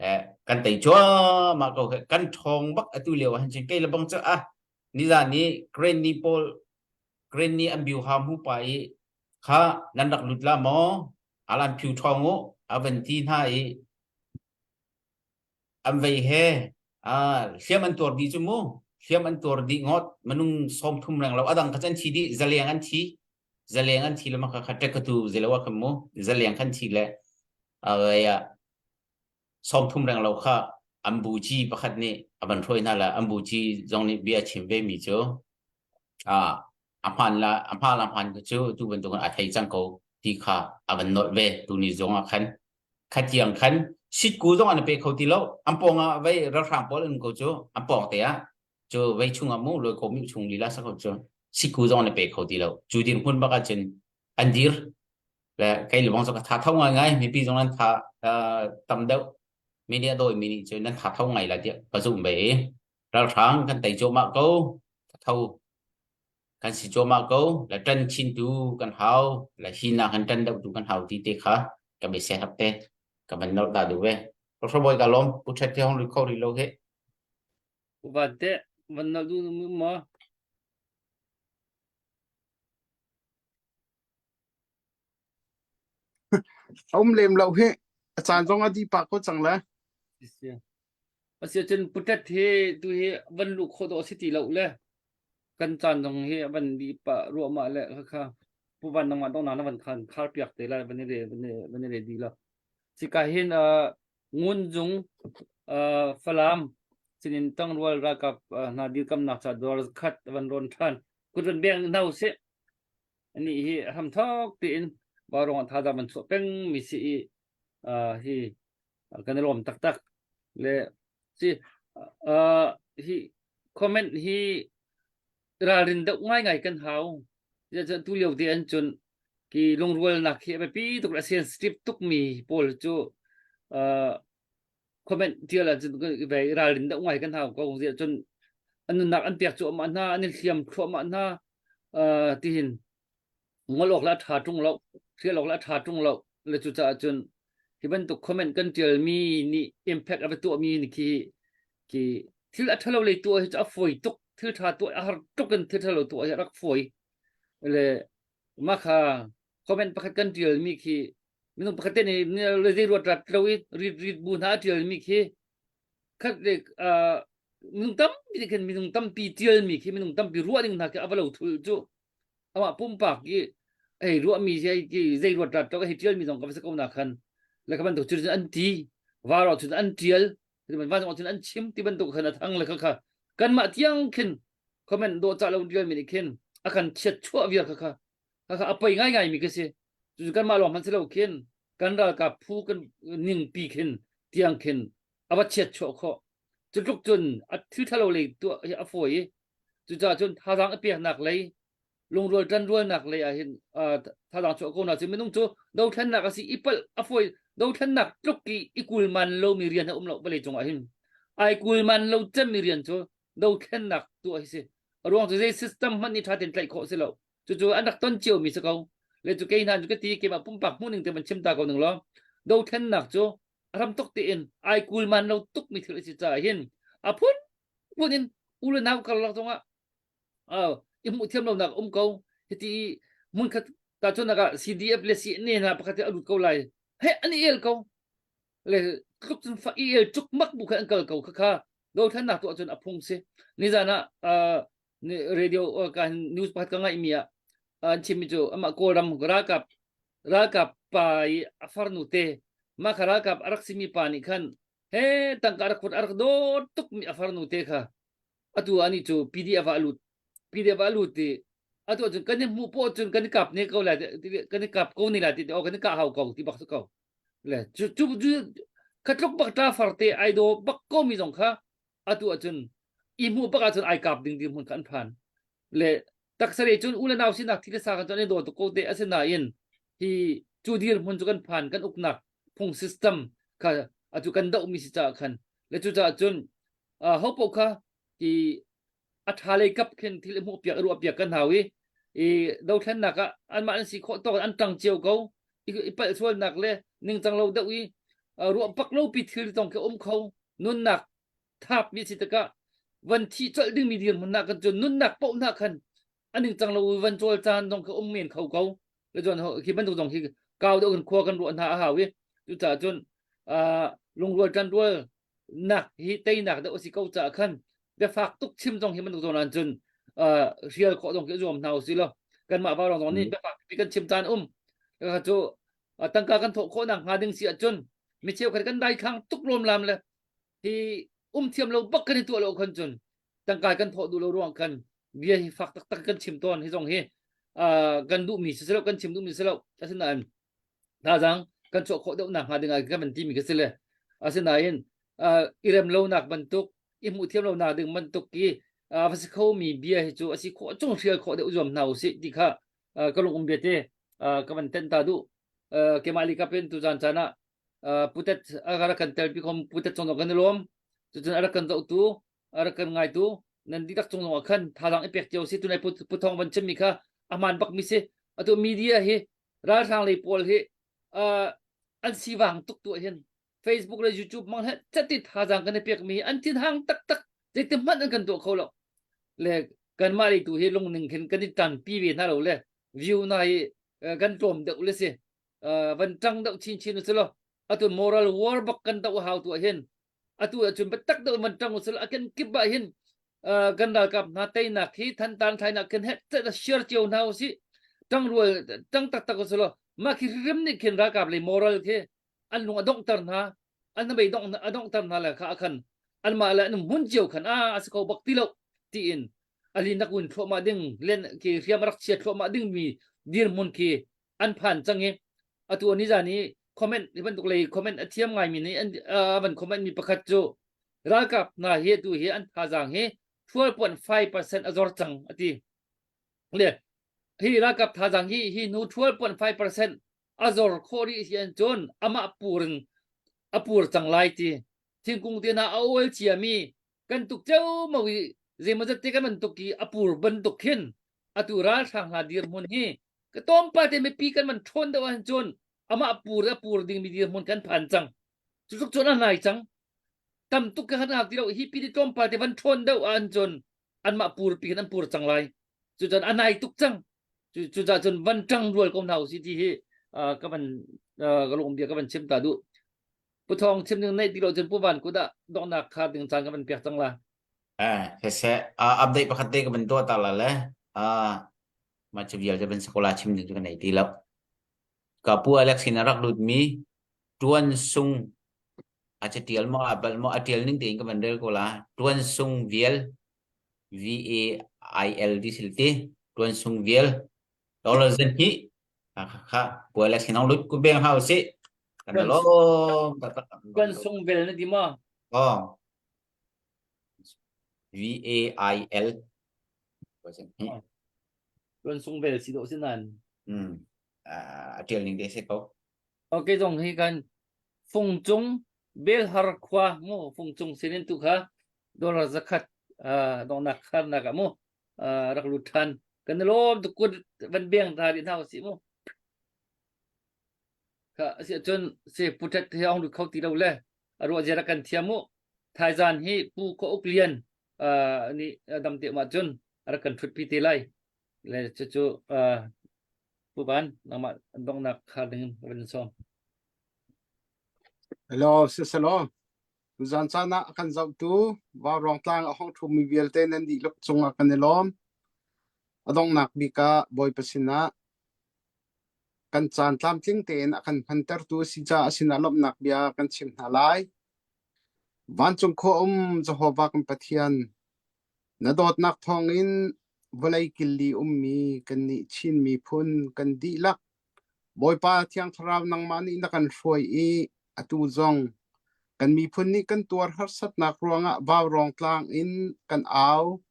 eh kan tei cuahmah ko khi kan ṭhawng bak atu lio ah hin cun kei lebang cu ah nizan ni Granny pawl Granny an biu ha mu pa i kha nan rak lut la maw alan phiu ṭhawng u a van ti hna i an vei he hliam an tuar dih cu mu hliam an tuar dih ngawt minung 30 reng lo adang kha can thi dih zaleng an thi zaleng an thi le maka kha tek tu zelo khan mu zaleng khan thi le a 30 reng lo kha an buci pakhat nih a van hruai hna la an buci zong nih bia chim ve mi cu a a hman la a hma la hman cu tu bantukin a thei cang ko ti kha a van nolh ve tu ni zong ah khan khatiang khan sitku zong an pe kho ti lo an pawng ah vei ralhrang pawl an ko cu an pawng te ah cu vei chung ah mu loi ko mi chung lila sa ko cu sitku zong an pe kho ti lo cu dir hmun bak ah cun an dir le kei lebang zong ka tha tho ngai ngai mipi zong nan tha tam deuh media doi mi nih cun nan tha tho ngai la tiah ka zum ve ralhrang kan tei cuahmah ko tho kan si cuahmah ko le ṭan chin tu kan hau le hi na kan ṭan deuh tu kan hau ti te kha ka be se hap te ka ban nor ta du ve Professor Boy ka lom pu ṭhet te hong ri kho ri lo he Van te van nal du ma A um lem lo hi a caan zong a dih pah ko cang le. Asiacun putet hi tu hi van luh khawh dawh si ti lo le kan caan zong hi van dih pah ruahmah le khakha pu van nangmah dong na van khan khar piak te lai van i re van i van i re di lo. Sika hin uh, ngun zung uh, Falam sinin tangrual ralkap uh, hna dirkamnak ca dor khat van ron than kut van beng hna usih Anih hi hramthawk tein vaurawng ah thazaang van chuah peng mi si i uh, hi kan i lawm taktak. Le si uh, hi comment hi ralrin deuh ngaingai kan hau. Tu lio te an cun ki lungrualnak hi a biapi tuk le sensitive tuk mi pawl cu uh, comment tial ah cun ve ralrin deuh ngai kan hau ko ziah cun an nunnak an pek cuahmah hna an i hliam thluahmah hna uh, tihin ngol awk la tha tung lo hrial awk la tha tung lo le cu caah cun hi bantuk comment kan tial mi nih impact a va tuah mi ni khi khi thil a thalo lei tuah hi cu a fawi tuk thil tha tuah a har tuk in thil thalo tuah hi a rak fawi le mah kha comment pakhat kan tial mi khi minung pakhat te nih zei ruat rat lo i rit rit bu hna a tial mi khi khat le minung tampi nih khin minung tampi tial mi khi minung tampi ruah ding hna khi a va lo thul cu amah pumpak i hei ruah mi zei ruat rat lo hei tial mi zong ka va si ko na khan le kha bantuk cu an ti varo cun an tial va zong cun an chim ti bantuk khan a thang le kha kha kanmah tiang khin comment dawh cah lo tial mi nih khin a kan chiat chuah viar kha kha kha a poi ngaingai mi ka si cu kanmah lawng hmanh si lo khin kan ralkap phu kan ningpi khin tiang khin a va chiat chuah khawh cu tluk cun a thil thalo lei tuah hi a fawi i cucaah cun thazaang a peknak lei lungrual ṭanrualnak lei ah hin thazaang chuah ko na cu minung cu dothlennak a si i palh a fawi dothlennak tluk i i kulman lomi rian a um lo vawlei cungah hin ai kulman lo cemmi rian cu dothlennak tuah hi si a ruang cu zei system hmanh nih ṭha tein tlaih khawh si lo cucu an rak ton cio mi si ko le cu kei hna cu ka ti keimah pumpak hmuhning te van chim ta ko ning law dothlennak cu a ram tuk tein ai kulman lo tuk mi thil a si caah hin a phun phun in u le nau karlak zongah i hmuh thiam lonak um ko hiti hmunkhat tahchunhnak ah CDF le CNA hna pakhat a lut ko lai he an i el ko le tluk cun fa i el cuk mak bu kha an kal ko kha kha dothlennak tuah cun a phung si nizan ah radio ka news pakhat ka ngaih mi ah an chimmi cu amah kawlram ralkap ralkap pa i a farnu te mah kha ralkap a rak simi pa nih khan he tangka rak a rak dawt tuk mi a farnu te kha atu ani cu PDF ah a lut PDF ah a lut ti atu cun kan i hmuh poh cun kan i kap ne ko lai kan i kap ko ne lai ti o kan i kah hau ko ti bak su ko le cu cu cu khatluk bak ta far te ai do bak ko mi zong kha atu ahcun i hmuh bak ahcun ai kap ding ding hmun kha an phan le taksare cun u le nau sinak thi le sa kan cun an i daw tuk ko te asinain hi cu dir hmun cu kan phan kan uknak phung system. Kha atu kan doh mi si caah khan le cucaah cun ho paoh kha ti a ṭha lei kap khin thil i hmuh piak i ruah piak kan hau i i dothlennak ah anmah an si khawh tawk an ṭang cio ko i palh sualnak le ningcang lo deuh i ruah pak lo pi thil tong khi um kho nunnak thap mi si tikah van thi colh dingmi dirhmun ah kan cun nunnak poh hna khan a ningcang lo van cawl caan zong khi um men kho ko le cun khi bantuk zong khi kau deuh kan khua kan ruah hna a hau i cucaah cun lungrual ṭanrual nak hi teinak deuh a si ko caah khan biafak tuk chim zong hi bantuk zawn ah cun hrial khawh zong khi zuam hna usih law kanmah vaurawng zong nih biafak pi kan chim caan um cu tangka kan thawh khawh nak hnga ding si ahcun mi cheukhat kan daithlang tuk lawmlam le hi um thiam lo bak kan i tuah lo khan cun tangka kan thawh duh lo ruang khan bia hi fak taktak kan chim tawn hi zong hi kan duhmi si lo kan chim duhmi si lo asinain thazaang kan chuah khawh deuh nak hnga ding ah kan van timi ka si le asinain i rem lonak bantuk i hmuh thiam lonak ding bantuk i va si kho mi bia hi cu a si khawh chung hrial khawh deuh zuam hna usih ti kha ka lung um bia te ka van ten ta duh keimah li kapin tu zan caan ah putet a rak kan tel pi khom putet cong kan i lawm cucun a rak kan zohtu a rak kan ngaitu nan dihlak cung zong ah khan thazaang i pek cio si tunai puthong van chimmi kha a hmaan bak mi si atu media hi ralhrang lei pawl hi uh, an sivang tuk tu hin Facebook le YouTube mang he cati thazaang kan i pek mi an thin hang taktak zeiti hmanh an kan tuah kho lo le kanmah lei tu hi lungning khin kan i tan pi ve hna lo le view na hi kan tlawm deuh le si van tang deuh chin chin u lo atu moral war bak kan do hau tu hin atu ahcun biatak deuh man ṭang usila a kenkip ah hin kan ralkap hna teinak hi thantan thlainak khin he share cio hna usih ṭangrual ṭang taktak usila mah khi hrim nih khin ralkap le moral khi an lung a donghter hna an bei dongh a donghter hna le kha khan anmah le an hmun cio khan a a si kho bak ti lo tiin ali nak un thluahmah ding len khi hriam rak chia thluahmah ding mi dirhmun khi an phan cang i atu ni zan i comment hi bantuk lei comment a thiam ngaimi nih an van comment mi pakhat cu ralkap hna hi atu hi an thazaang hi 12.5% a zor cang ati le hi ralkap thazaang hi hi hnu 12.5% a zor khawh rih si an cun amah pur in a pur cang lai ti thingkung te hna a oil ciami kan tuk ceomo i zeimawzat te kan bantuk i a pur bantuk khin atu ralhrang hna dirhmun hi ka tlawmpal te mipi kan man ṭhawn deuh ahcun cun amah pur a pur dingmi dirhmun kan phan cang cu tluk cun a hnai cang tam tuk ka kan hngak ti lo hi pi tlawmpal te van ṭhawn deuh ahcun cun anmah pur pi khin an pur cang lai cucun a nai tuk cang cucaah cun van ṭang rual ko hna usih ti hi ka van ka lung bia ka van chim ta duh Pu Thawng chim ding neih ti lo cun Pu Van kut ah donghnak khar ding caan ka van pek cang la. Eh, siseh, uh, update pakhat te ka van tuah ta la le. Uh, mah cu vialte van sakola chim ding cu ka nei ti lo. Ka pu Alex hin a rak lut mi tuan sung a ca tial maw a bal maw a tial ning tein ka van rel ko la. Tuan sung vial V A I L ti sil ti tuan sung vial dollar zan hi kha kha kha pu Alex hin ong lut ku beng hau si. Kan lawm taktak. Kan sung vel na ti maw? Oh. V A I L. Kan sung vel si do si nan. Hmm. A tial ning te se ko. Okay zong hi kan fungcung belhar khua mu fungcung sinin tu kha dollar zakhat dongnak kharnak ah mu rak lut than kan lawm tu kut van beng ta di hna si mu Kha a si ahcun si puṭhet hi a hung lut kho ti lo le a ruah zia rak kan thiam u. Thaizan hi Pu Khua Uk Lian uh, nih dam te um ahcun a rak kan ṭhutpi te lai. Le cucu uh, Pu Van, nangmah donghnak khar ding van in sawm. Hello, siselaw. Tuzaan caan ah a kan zohtu Vaurawng tlang a hong ṭhumi vialte nan dihlak cungah kan i lawm. A donghnak bik ah Bawipa sinah Kan caan tlamtling tein a kan hmantertu a si caah a sinah lawmhnak bia kan chim hna lai. Vancung khua um Jehovah kan Pathian, na dawtnak thawngin vawlei killi ummi kannih Chin miphun kan dihlak Bawipa Thiang Thlarau nangmah nih na kan hruai i atu zong kan miphun nih kan tuar harsatnak ruangah vaurawng tlang in kan au.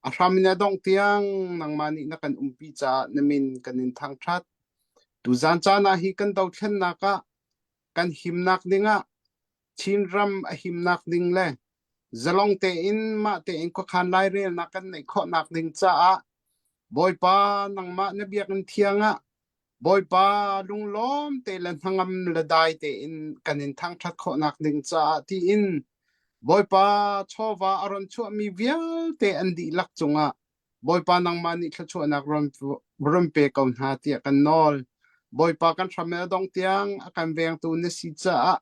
A hram in a dongh tiang nangmah nih na kan umpi caah na min kan in thangṭhat. Tuzaan caan ah hi kan dothlennak ah kan himnak dingah Chinram a himnak ding le zalong tein mah tein khuakhan lairelnak kan neih khawhnak ding caah Bawipa nangmah na biakinn thiang ah Bawipa lunglawm te le hnangam le dai tein kan in thangṭhat khawhnak ding caah tiin Bawipa chawva a ron chuahmi vialte an dihlak cungah Bawipa nangmah nih thluachuahnak ron pe ko hna tiah kan nawl. Bawipa kan hram le a dongh tiang a kan vengtu na si caah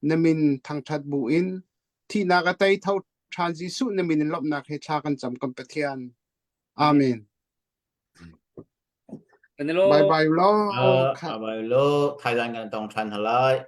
na min thangṭhat bu in thihnak a tei tho ṭhan Jesuh na min in lawmhnak he thla kan cam kan Pathian. Amen. Kan i lawm. Bye bye lo. Bye bye lo. Thailand kan tong ṭhan halai.